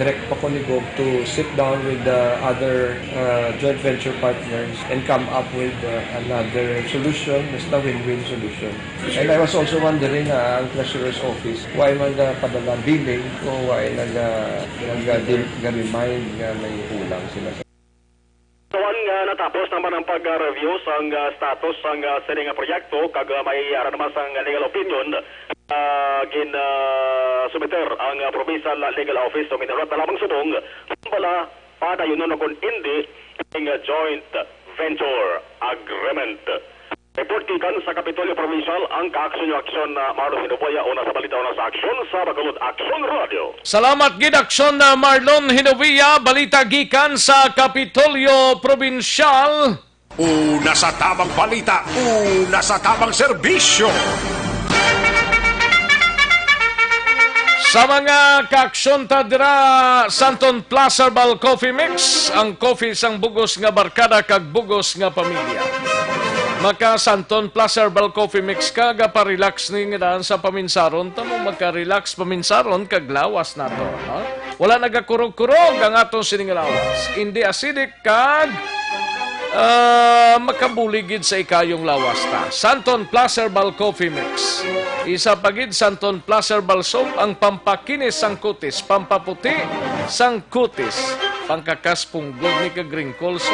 direct pa ko ni Gob to sit down with the other, uh, joint venture partners and come up with, uh, another solution, basta win-win solution. And I was also wondering, uh, ang treasurer's office, why man, uh, padala billing o why nag, uh, nag, uh, di-, nag-remind nga may kulang sila sa Tuwan nga natapos naman ang pag-review sang, ah, status sang, ah, sini nga proyekto kag, ah, may ara naman sang legal opinion, ah, gin, ah, sumiter ang, ah, Provincial Legal Office. So, minulat na lamang subong kung bala padayunon o kung indi ang, ah, joint venture agreement. Report gikan sa Kapitolyo Provincial, ang kaaksyon niyo aksyon na Marlon Hinuboya, una sa balita, una sa aksyon, sa Bacolod Aksyon Radio. Salamat gid, Aksyon na Marlon Hinuboya. Balita gikan sa Kapitolyo Provincial. Una sa tabang balita, una sa tabang serbisyo. Sa mga kaaksyon ta dira, Santon Plus Herbal Coffee Mix, ang coffee sang bugos nga barkada kag bugos nga pamilya. Maka Santon Plus Herbal Coffee Mix ka, gapa-relax ni nga daan sa paminsaron ta mo, maka-relax paminsaron kag lawas nato, ha? Wala nagakurog-kurog ang aton sining lawas. Hindi acidic kag, ah, makabulig gid sa ikayong lawas ta. Santon Plus Herbal Coffee Mix. Isa pa gid, Santon Plus Herbal Soap, ang pampakinis sang kutis, pampaputi sang kutis, pangkakas punggod ni kag wrinkles,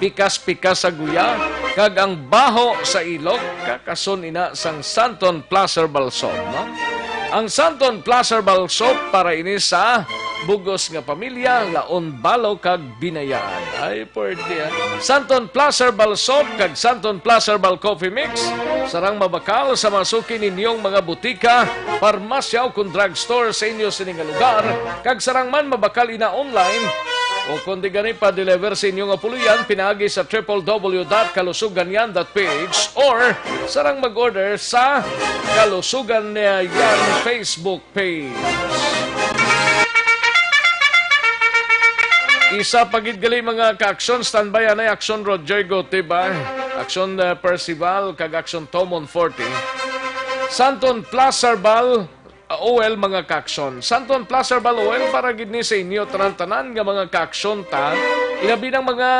pikas-pikas sa guya, kag ang baho sa ilok, kakason ina sang Santon Plus Herbal Soap, no? Ang Santon Plus Herbal Soap para ini sa Bugos nga pamilya, laon balo kag binayaan. Ay, pwerte, ah. Santon Plus Herbal Soap kag Santon Plus Herbal Coffee Mix. Sarang mabakal sa mga suki ninyong mga butika, parmasya o kon drugstore sa inyo sini nga lugar. Kag sarang man mabakal ina online o kon di gani pa-deliver sa inyo nga puluyan pinaagi sa triple W dot kalusuganyan dot P H or sarang mag-order sa Kalusugan Yan Facebook page. Isa pa gid gali, mga ka-aksyon, standby anay aksyon Roger Gutiba, aksyon, uh, Percival, kag aksyon Tomon forty. Santon Plus Herbal, uh, Oil, mga ka-aksyon. Santon Plus Herbal Oil para gid ni sa inyo tanan-tanan nga mga ka-aksyon ta. Ilabi ng mga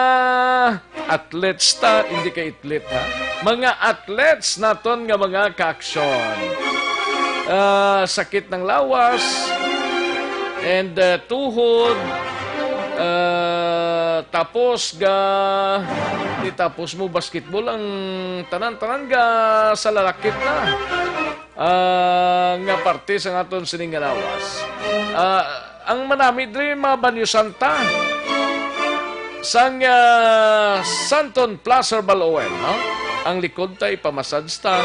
athletes ta, hindi kay athlete, ha? Mga athletes naton nga mga ka-aksyon. Ah, sakit ng lawas, and, ah, tuhod, ah, tapos ga, di tapos mo basketball, ang tanan-tanan ga sa lalakit na. Ah, nga parte sa aton sining nga lawas. Ah, ang manami diri, mabanyosan ta sang, ah, Santon Plus Herbal Oil, no? Ang likod ta, ipamassage ta.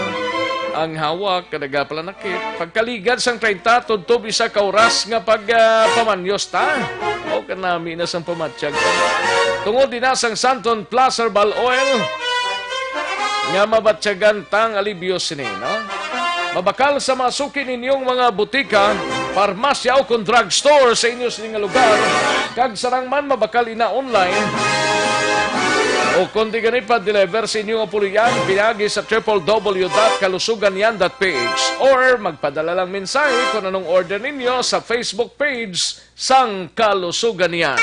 Ang hawak, kada gapalanakit. Pagkaligad sang treinta, tubtob isa ka oras nga pag, ah, pamanyos ta. O, kanami na sang pamatyag ta. Tungod din na sang Santon Plus Herbal Oil, nga mabatyagan tang alibyo sini, no? Mabakal sa mga suki ninyong mga butika, parmasya o kon drugstore sa inyo sini nga lugar, kag sarang man mabakal ina online o kon di gani pa deliver sa inyo nga puloy-an pinaagi sa triple W dot kalusugan yan dot P H or magpadala lang mensahe kung anong order ninyo sa Facebook page sang kalusugan niyan.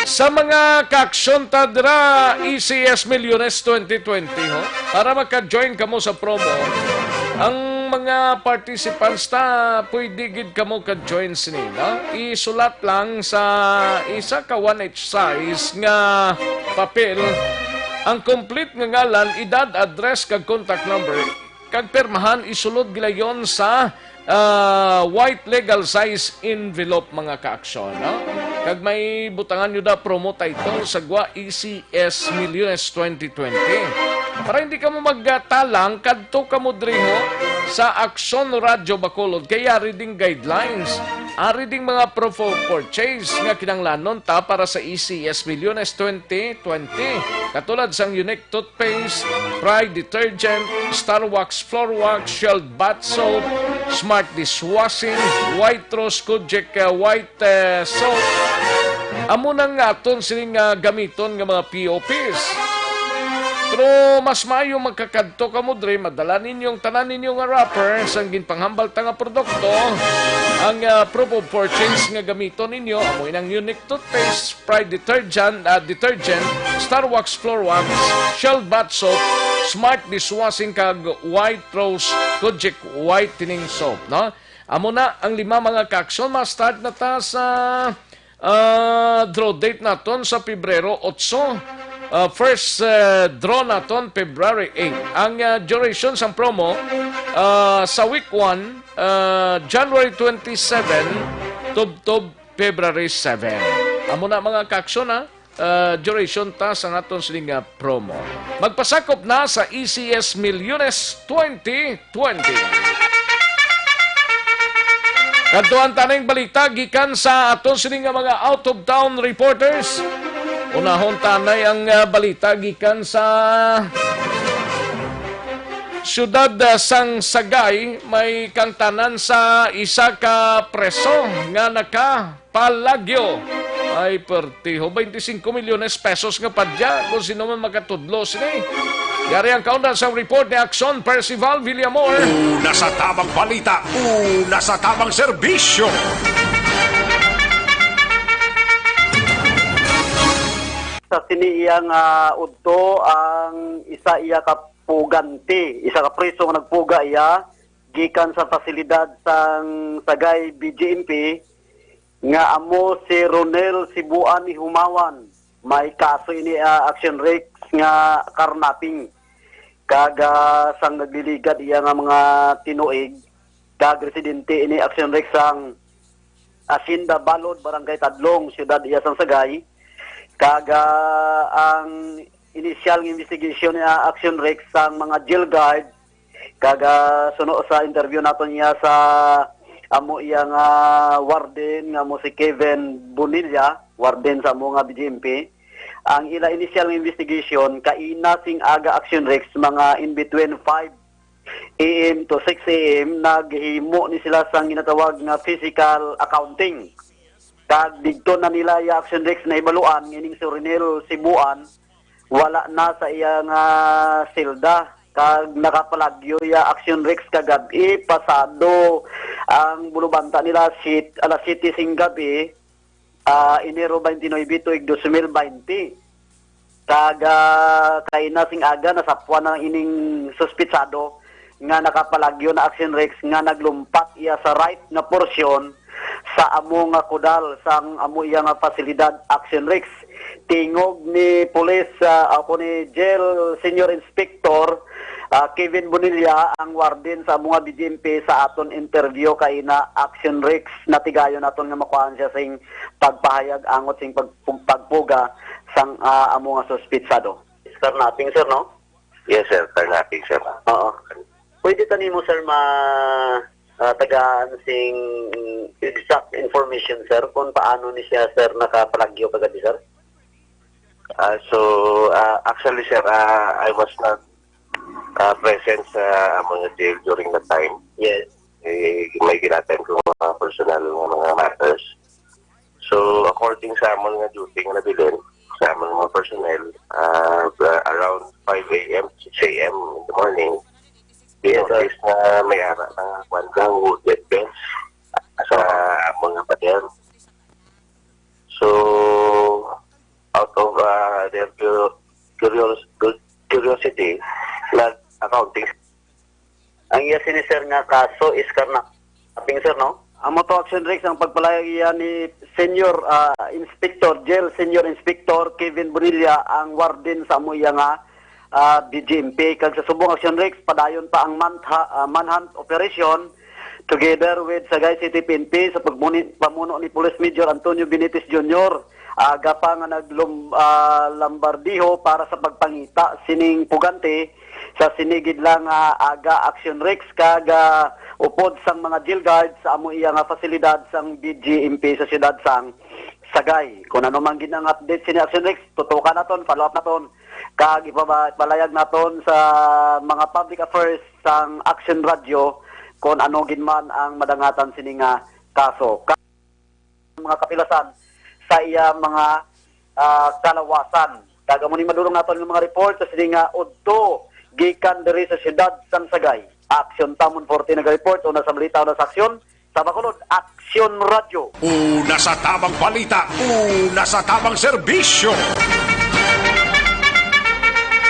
Sa mga kaaksyon ta dira, E C S Milyones twenty twenty, ho, para maka-join kamo sa promo, ang mga participants ta, pwede gid kamo ka-join sini, no? Isulat lang sa isa ka one each size nga papel ang complete nga ngalan, edad, address, kag contact number. Kag pirmahan, isulod gilayon sa, ah, white legal size envelope, mga kaaksyon, no? Kag may butangan nyo da promo title sa gwa E C S Milyones twenty twenty. Para hindi kamo magtalang, kadto kamo diri, ho, sa Aksyon Radyo Bacolod, kay yari ding guidelines, ari ding mga proof of purchase nga kinahanglanon ta para sa E C S Milyones twenty twenty, katulad sang unique toothpaste, Pride detergent, Star Wax floor wax, Shield bath soap, Smart dishwashing, White Rose Kojic, uh, white, uh, soap. Amo na nga aton sining, uh, gamiton nga mga P O Ps. Pero mas maayo makakadto kamo diri, madala ninyong tanan ninyo nga wrapper sang ginpanghambal ta nga produkto. Ang, uh, proof of purchase nga gamiton ninyo amo inang unique toothpaste, Pride detergent, ah, detergent, Star Wax floor wax, Shell bath soap, Smart dishwashing, kag White Rose Kojic whitening soap, no? Amo na ang lima, mga kaaksyon. Ma-start na ta sa, ah, draw date naton sa Pebrero otso. Ah, first, ah, draw naton February eight. Ang, ah, duration sang promo, ah, sa week one, ah, January twenty-seven, tubtob February seven. Amo na, mga kaaksyon, ha? Ah, duration ta sa aton sini nga promo. Magpasakop na sa E C S Milyones twenty twenty. Kadtuan ta ning balita gikan sa aton sini nga mga out-of-town reporters. Unahon ta na ang, ah, balita gikan sa siyudad, ah, sang Sagay. May kangtanan sa isa ka preso nga nakapalagyo. Ay, pertiho, twenty-five milyones pesos nga padya kung sino man makatudlo sini. Yari ang kaundan sang report ni Aksyon Percival Villamor. Una sa tamang balita, una sa tamang serbisyo. Sa sini iya nga udto ang isa iya ka pugante, isa ka preso nga nagpuga iya gikan sa pasilidad sang Sagay B J M P nga amo si Ronel Sibuan Ihumawan. May kaso ini, ah, Action Rex, nga karnaping. Kag, ah, sang nagliligad iya nga mga tinuig, kag residente ini Action Rex sang Hacienda Balod, Barangay Tadlong, Siyudad iya sang Sagay. Kag, ah, ang initial nga investigation ni, ah, Action Rex sang mga jail guard, kag, ah, suno sa interview naton niya sa amo iya nga warden nga mo si Kevin Bonilla, warden sa amo nga B G M P. Ang ila initial nga investigation, kaina sing aga Action Rex, mga in between five a m to six a m, naghimo ni sila sang ginatawag nga physical accounting. Kag didto na nila iya Action Rex nahibaluan nga ining si Ronel Sibuan wala na sa iya nga selda, kag nakapalagyo iya Action Rex kagab-i, pasado ang bulubanta nila sit alas siyete sing gab-i, ah, Enero twenty-nine tuig dos mil baynte. Kag, ah, kaina sing aga nasapwan na ining suspitsado nga nakapalagyo na Action Rex nga naglumpat iya sa right nga porsyon sa amo nga kudal sang amo iya nga pasilidad, Action Rex. Tingog ni Police, ah, ako ni Jail Senior Inspector, ah, Kevin Bonilla, ang warden sa amo nga B G M P, sa aton interview kaina, Action Rex, natigayon naton nga makuhaan siya sing pagpahayag angot sing pag-, pagpuga sang, ah, amo nga suspitsado. Carnapping, sir, no? Yes, sir. Carnapping, sir. Oo. Pwede ta nimo, sir, ma, ah, tagaan sing exact information, sir, kung paano ni siya, sir, nakapalagyo kagadi, sir? Ah, so, ah, actually, sir, ah, I was not, ah, present sa among jail during that time. Yes. Eh, may ginaten ko mga personal nga mga matters. So, according sa amon nga duty nga nabilin sa amon mga personnel, ah, ba-, around five a m, six a m in the morning, Yes, sir. Notice na may ara na kwan lang, wooded bench sa amon nga pader. So, out of, ah, their cu-, curios-, cu-, curiosity, nag-accounting. Ang iya sini, sir, nga kaso is carnapping, sir, no? Amo to, Action Rex, ang pagpalayag iya ni Senior, ah, Inspector, Jail Senior Inspector Kevin Bonilla, ang warden sa amo iya nga, ah, B G M P. Kag sa subong, Action Rex, padayon pa ang mantha-, ah, manhunt operation together with Sagay City P N P sa pagmuni-, pamuno ni Police Major Antonio Benitez Junior. Aga pa nga naglum-, ah, lambardiho para sa pagpangita sining pugante sa sini gid lang nga aga, Action Rex, kag, ah, upod sang mga jail guard sa amo iya nga pasilidad sang B G M P sa siyudad sang Sagay. Kung ano man gid ang update sini, Action Rex, tutukan naton, follow up naton, kag ipaba-, ipalayag naton sa mga public affairs sang Action Radio kung ano gid man ang madangatan sini nga kaso. Mga kapilasan sa iya mga, ah, kalawasan. Kag amo ni madulong naton nga mga report sa sini nga udto gikan diri sa siyudad sang Sagay. Action Tamon Forte naga-report, una sa balita, una sa aksyon, sa Bacolod, Action Radio. Una sa tabang balita, una sa tabang serbisyo.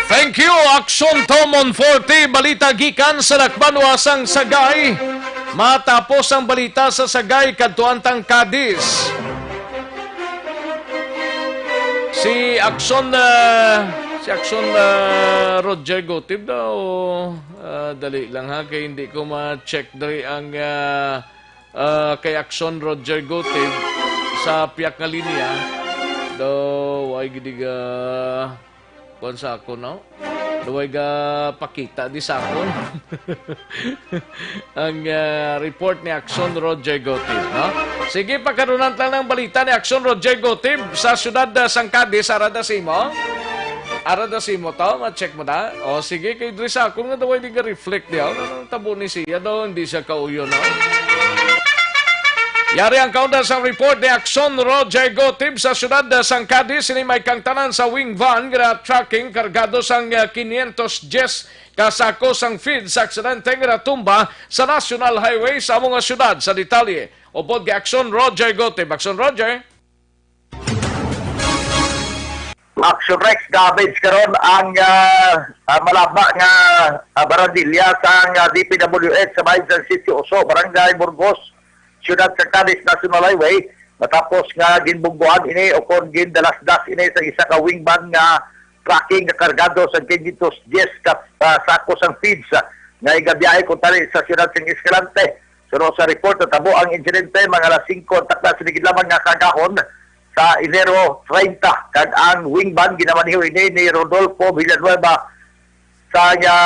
Thank you, Action Tamon Forte. Balita gikan sa Lakbanwa sang Sagay. Matapos ang balita sa Sagay, kadtuan tang Cadiz. Si Action, ah, si Action, ah, Roger Gotib daw. Ah, dali lang ha, kay hindi ko ma-check diri ang, ah, ah, kay Action Roger Gotib sa piyak nga linya. Daw, ay gidiga. Kuwan sa akon, no? Luway ga pakita di sa akon. Ang, ah, report ni Action Roger Gotib, no? Sige, pagkadunan lang ng balita ni Action Roger Gotib sa siyudad, ah, sang Cadiz, ara da simo. Ara da simo to, ma-check mo na. O, sige, kay diri sa akon nga daw di ga-reflect di, oh. Ano ang tabo ni siya daw, hindi siya kauyo, no? Yari ang kaunda sang report ni Action Roger Gotib sa siyudad, ah, sang Cadiz. Sini may kangtanan sa wing van nga tracking kargado sang, ah, quinientos diyes ka sako sang feed sa aksidente nga natumba sa National Highway sa amo nga siyudad. Sa detalye, upod kay Action Roger Gotib. Action Roger. Action Rex, damage karon ang, ah, ah, malaba nga, ah, barandilya sang, ah, D P W H sa bahin sang Sitio Oso, Barangay Burgos, Siyudad sa Cadiz National Highway, matapos nga ginbunggoan ini o kon gindalasdas ini sa isa ka wing van nga trucking nga kargado sa quinientos diyes ka, ah, sako sang feeds, ah, nga igabiyahe kuntani sa siyudad sang Escalante. Pero sa report, natabo ang insidente mga alas singko ang takna sining gid lamang nga kaagahon sa Enero treinta, kag ang wing van ginamaneho ini ni Rodolfo Villanueva, sa iya,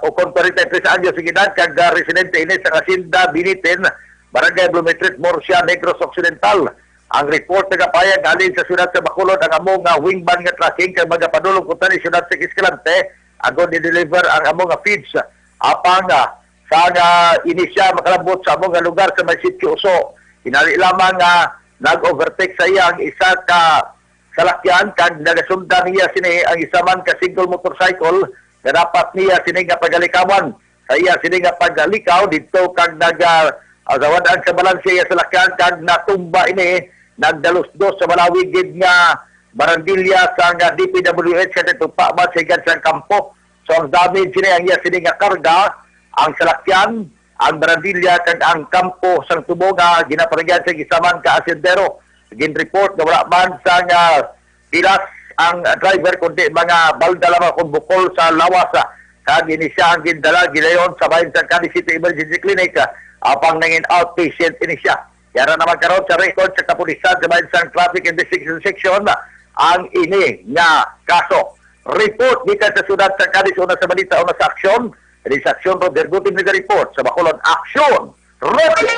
o kon forty-three anyos ang edad, kag, ah, residente ini sa Hacienda Binitin, Barangay Blumentritt, Murcia, Negros Occidental. Ang report nagapahayag halin sa siyudad sa Bacolod ang amo nga wing van nga trucking kag magapadulong kuntani siyudad sa Escalante, agod i-deliver ang amo nga feeds. Apang, ah, sa nga ini siya makalabot sa amo nga lugar sa may Sitio Uso, hinali lamang nga nag-overtake sa iya ang isa ka salakyan kag nagasundan niya sini ang isa man ka single motorcycle nga dapat niya sini nga pagalikawan. Sa iya sini nga pagalikaw didto kag nag, ah, asawad ang sa balanse iya salakyan kag natumba ini, nagdalusdos sa malawig gid nga barandilya sang D P W H kag nagtupa man sa higad sang kampo. So ang damage sini ang iya sini nga karga, ang salakyan, ang barandilya kag ang kampo sang tubo nga ginaparagyan sa isa man ka asendero. Ginreport nga wala man sang, ah, pilas ang driver, kundi mga balda lamang kon bukol sa lawas, ah, kag ini siya ang gindala gilayon sa bahin sang Cadiz City Emergency Clinic, ah, apang nangin outpatient ini siya. Yara naman karon sa record sa kapulisan sa bahin sang Traffic Investigation Section, ah, ang ini nga kaso. Report gikan sa siyudad sa Cadiz, una sa balita, una sa aksyon. Ini sa aksyon, Roger Gutim nag-report sa Bacolod. Aksyon, Roger!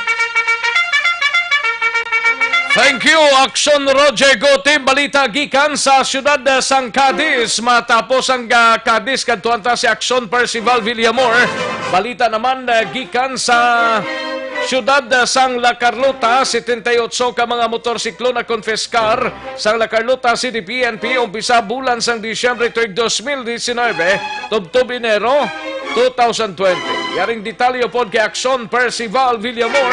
Thank you, Aksyon Roger Gutim. Balita gikan sa siyudad, uh, sang Cadiz. Matapos ang, uh, Cadiz, kadtuan ta si Aksyon Percival Villamor. Balita naman, uh, gikan sa siyudad, uh, sang La Carlota, setenta y ocho ka mga motorsiklo na konfiskar sang La Carlota City P N P umpisa bulan sang Disyembre tuig dos mil diecinuebe, tubtob Enero two thousand twenty. Yaring detalye pod kay Aksyon Percival Villamor.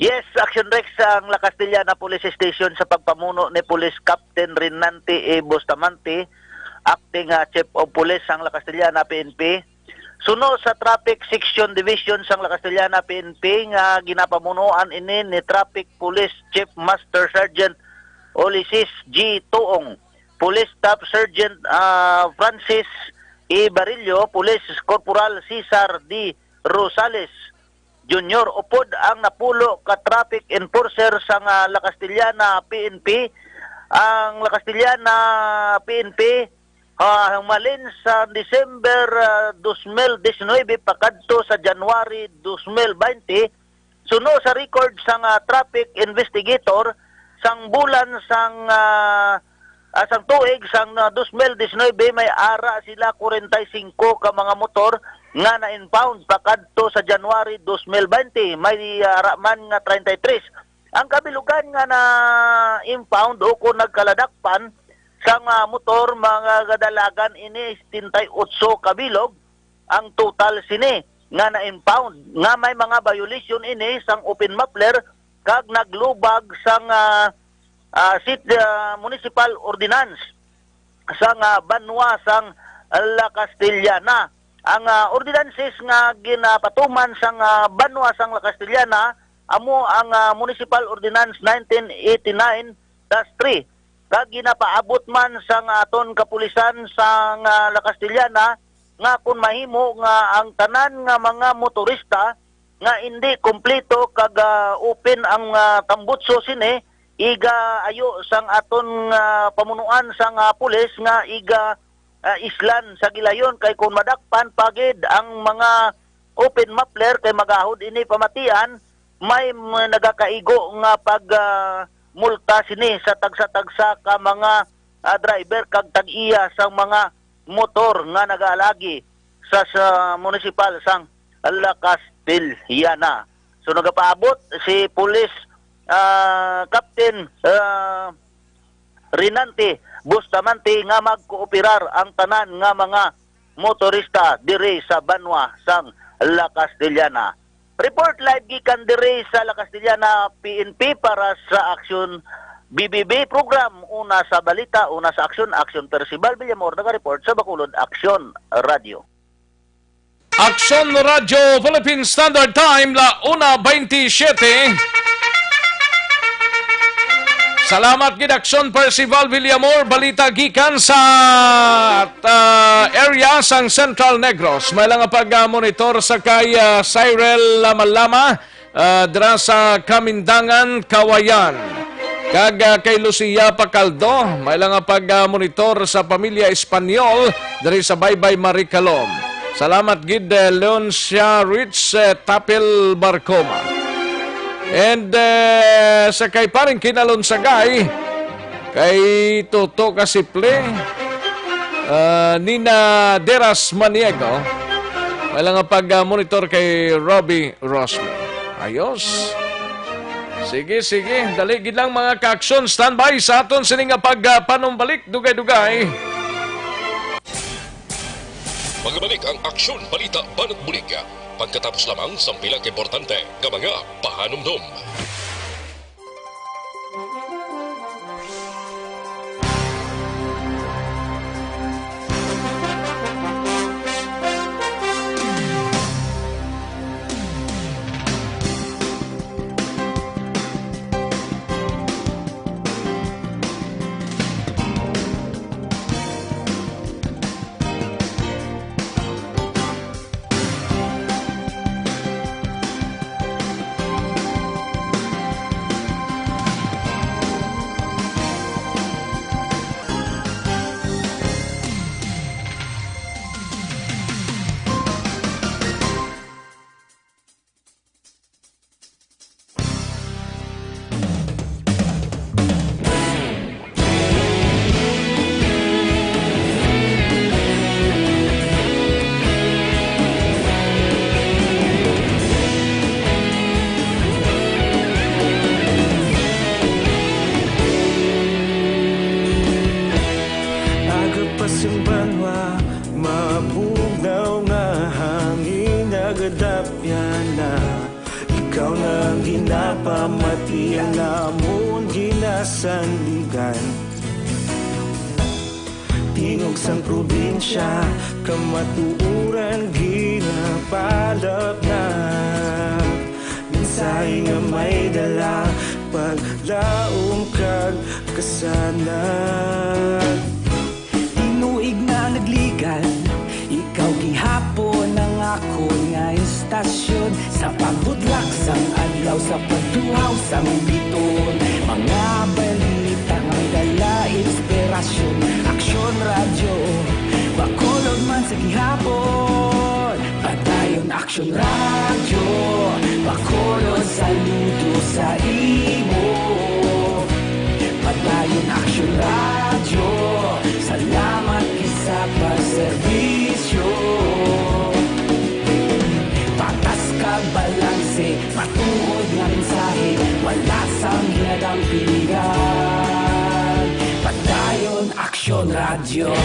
Yes, Action Rex, ang La Castellana Police Station sa pagpamuno ni Police Captain Renante A. Bustamante, Acting, ah, Chief of Police sang La Castellana P N P, suno sa Traffic Section Division sang La Castellana P N P nga ginapamunuan ini ni Traffic Police Chief Master Sergeant Ulises G. Tuong, Police Staff Sergeant, ah, Francis E. Barillo, Police Corporal Cesar D. Rosales Junior, upod ang napulo ka traffic enforcer sang, ah, La Castellana P N P. Ang La Castellana P N P, ah, humalin sa December, ah, dos mil diecinuebe pakadto sa January dos mil baynte, suno sa record sang, ah, traffic investigator, sang bulan sang, ah, ah, sang tuig sang, ah, dos mil diecinuebe, may ara sila kwarenta y singko ka mga motor nga na-impound pakadto sa January dos mil baynte. May, ah, ara man nga treinta y tres. Ang kabilugan nga na-impound o kon nagkaladakpan sang, ah, motor, mga kadalagan ini, setenta y ocho ka bilog ang total sini nga na-impound, nga may mga violation ini sang open muffler kag naglubag sang, ah, ah, sit-, ah, municipal ordinance sang, ah, banwa sang La Castellana. Ang, ah, ordinances nga ginapatuman sang, ah, banwa sang La Castellana amo ang, ah, Municipal Ordinance nineteen eighty-nine dash three, kag ginapaabot man sang aton kapulisan sang, ah, La Castellana nga kon mahimo nga ang tanan nga mga motorista nga indi kompleto kag, ah, open ang, ah, tambutso sini, iga ayo sang aton nga pamunuan sang, ah, pulis nga iga, ah, islan sa gilayon, kay kon madakpan pa gid ang mga open muffler kay magahod ini pamatian, may m-, nagakaigo nga pag, ah, multa sini sa tagsa-tagsa ka mga, ah, driver kag tag-iya sang mga motor nga nagaalagi sa, sa munisipal sang La Castellana. So nagapaabot si Police, ah, Captain, ah, Renante Bustamante nga magkooperar ang tanan nga mga motorista diri sa banwa sang La Castellana. Report live gikan diri sa La Castellana P N P para sa Action B B B program. Una sa balita, una sa aksyon, Action Percival Villamor, naga-report sa Bacolod Action Radio. Aksyon Radio Philippine Standard Time, la una veintisiete. Salamat gid, Aksyon Percival Villamor, balita gikan sa, ah, area sang Central Negros. May lang nga pag-monitor sa kay, ah, Cyril Lamalama, ah, dira sa Kamindangan, Kawayan. Kag, ah, kay Lucia Pacaldo, may lang nga pag-monitor sa pamilya Espanyol diri sa Baybay, Maricalom. Salamat gid, eh, Leoncia Rich, eh, Tapil Barcoma. And, eh, sa kay paring Kinalonsagay, kay Toto Kasiple, ah, Nina Deras Maniego, wala nga pag-monitor kay Robbie Rosme. Ayos. Sige, sige. Dali gid lang, mga ka-aksyon. Standby sa aton sini nga pagpanumbalik. Dugay-dugay. Magabalik ang Aksyon Balita Banat Bulig pagkatapos lamang sang pila ka importante nga mga pahanumdom. Aga pa sing banwa, mabugnaw nga hangin nagadapya na. Ikaw na ang ginapamati, ang amon ginasandigan. Tingog sang probinsya, kamatuoran ginapalapnap. Mensahe nga may dala, paglaom kag kasanag. Tinuig na nagligan, ikaw gihapon ang akon nga istasyon. Sa pagbutlak sang adlaw, sa pagtuhaw sang bituon, mga balita nga may dala inspirasyon. Aksyon Radyo, Bacolod man sa gihapon. Padayon Aksyon Radyo, Bacolod, saludo sa imo. Padayon Aksyon Radyo, salamat gid sa pagserbisyo. Patas kag balanse, matuod nga mensahe, wala sang ginadampingan. Padayon Aksyon Radyo.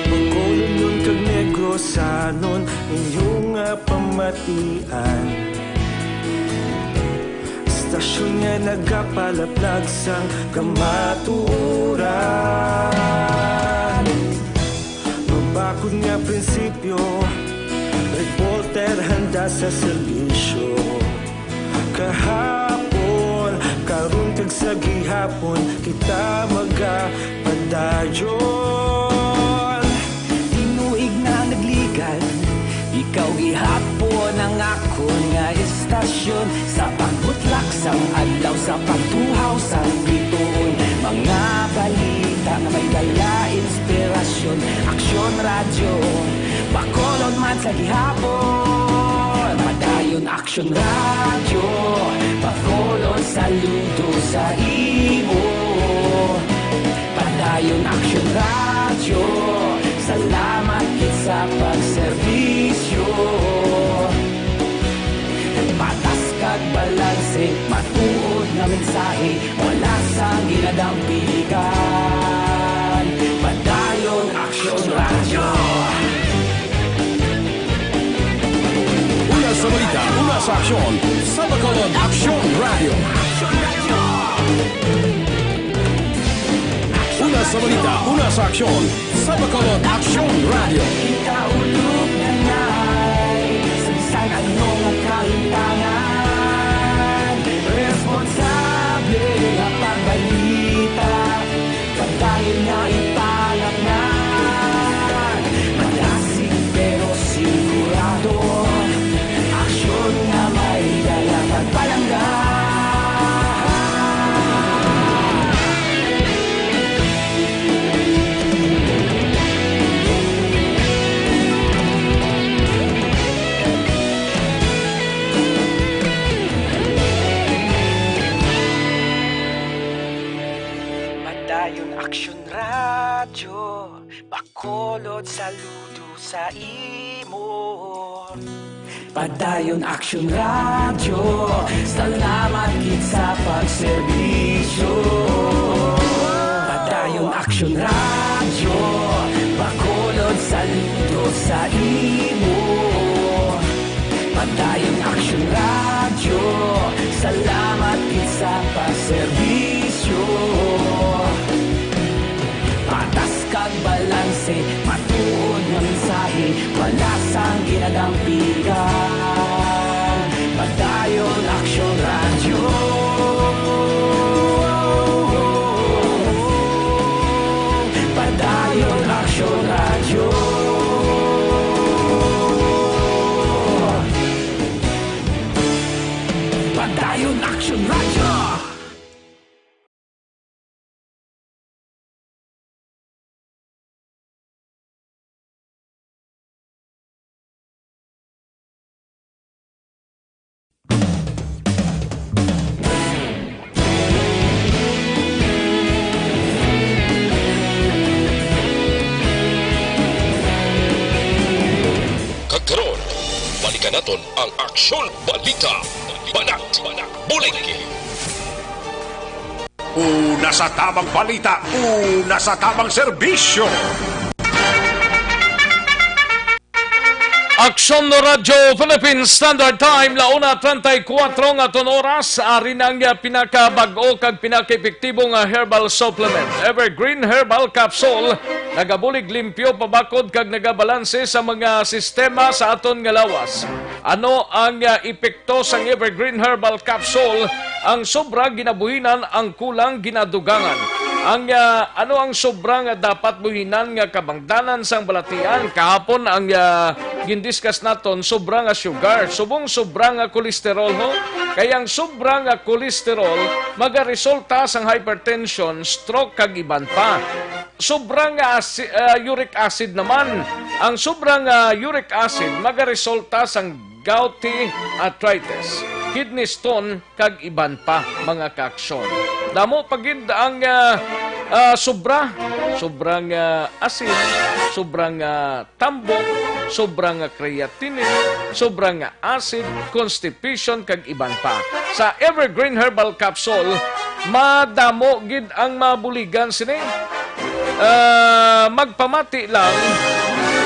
Bacolodnon kag Negrosanon, inyo nga pamatian. Istasyon nga nagapalaplag sang kamatuoran. Mabakod nga prinsipyo, reporter handa sa serbisyo. Kahapon, karon kag sa gihapon, kita magapadayon. Tinuig na nagligan, ikaw gihapon ang akon nga istasyon. Sa pagbutlak sang adlaw, sa pagtuhaw sang bituon, mga balita nga may dala inspirasyon. Aksyon Radyo, Bacolod man sa gihapon. Padayon Aksyon Radyo, Bacolod, saludo sa imo. Padayon Aksyon Radyo, salamat gid sa pagserbisyo. Patas kag balanse, matuod nga mensahe, wala sang ginadampingan. Padayon Aksyon Radyo. Una sa balita, una sa aksyon, sa Bacolod Aksyon Radyo. Una sa balita, una sa aksyon, sa Bacolod Aksyon Radyo. Kita ulog na na. Saludo sa imo. Padayon Aksyon Radyo, salamat gid sa pagserbisyo. Padayon Aksyon Radyo, Bacolod, saludo sa imo. Padayon Aksyon Radyo, salamat gid sa pagserbisyo. Patas kag balanse, matuod nga mensahe, wala sang ginadampigan. Padayon Aksyon Radyo. Padayon Aksyon Radyo. Padayon Aksyon Radyo. Kag karon, balikan naton ang Aksyon Balita. Banat, Bulig. Una sa tabang balita, una sa tabang serbisyo. Aksyon Radyo Philippines Standard Time, la una treinta y cuatro ang aton oras. Ari na ang, ah, pinakabag-o kag pinakaepektibo nga herbal supplement, Evergreen Herbal Capsule. Nagabulig limpyo, pabakod, kag nagabalanse sa mga sistema sa aton nga lawas. Ano ang, ah, epekto sang Evergreen Herbal Capsule? Ang sobra ginabuhinan, ang kulang ginadugangan. Ang, ah, ano ang sobra nga dapat buhinan nga kabangdanan sang balatian? Kahapon ang, ah, gindiscuss naton, sobra nga sugar, subong sobra nga cholesterol, ho? Kay ang sobra nga cholesterol magaresulta sang hypertension, stroke, kag iban pa. Sobra nga asi-, ah, uric acid naman. Ang sobra nga uric acid magaresulta sang gouty arthritis, kidney stone, kag iban pa, mga kaaksyon. Damo pa gid ang, ah, ah, sobra. Sobra nga asin, sobra nga tambok, sobra nga creatinine, sobra nga acid, constipation, kag iban pa. Sa Evergreen Herbal Capsule, madamo gid ang mabuligan sini. Ah, magpamati lang,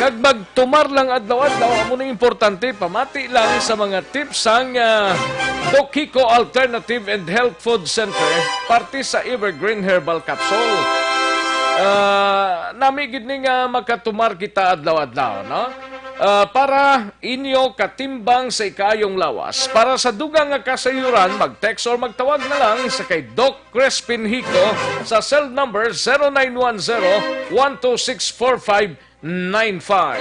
kag magtumar lang adlaw-adlaw. Amo ni importante, pamati lang sa mga tips sang, ah, Doc Kiko Alternative and Health Food Center, parte sa Evergreen Herbal Capsule. Ah, nami gid ni nga makatumar kita adlaw-adlaw, no? Ah, para inyo katimbang sa ikaayong lawas. Para sa dugang nga kasayuran, mag-text or magtawag na lang sa kay Doc Crispin Hico sa cell number zero nine one zero, one two six, four five nine five.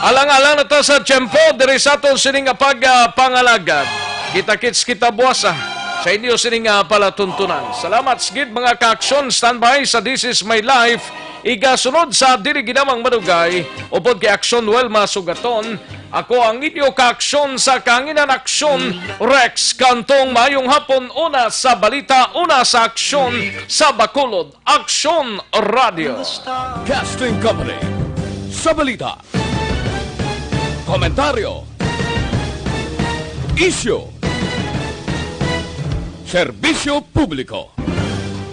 Alang-alang na ta sa tiyempo diri sa aton sini nga pag, ah, pangalagad. Kita-kits kita buwasa sa inyo sini nga palatuntunan. Salamat sa gid, mga kaaksyon. Standby sa This Is My Life. Igasunod sa Dili Ginamang Madugay, upod kay Aksyon Welma Sugaton. Ako ang inyo kaaksyon sa kahanginan, Aksyon Rex Cantong. Maayong hapon, una sa balita, una sa aksyon sa Bacolod, Aksyon Radio. Casting Company. Sa balita, komentaryo, isyu, serbisyo publiko.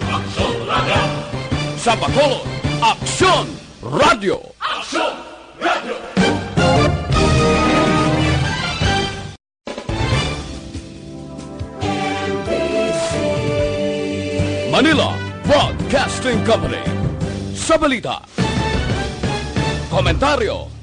Aksyon Radio. Sa Bacolod, Aksyon Radio. Aksyon Radio. Manila Broadcasting Company. Sa balita, komentaryo,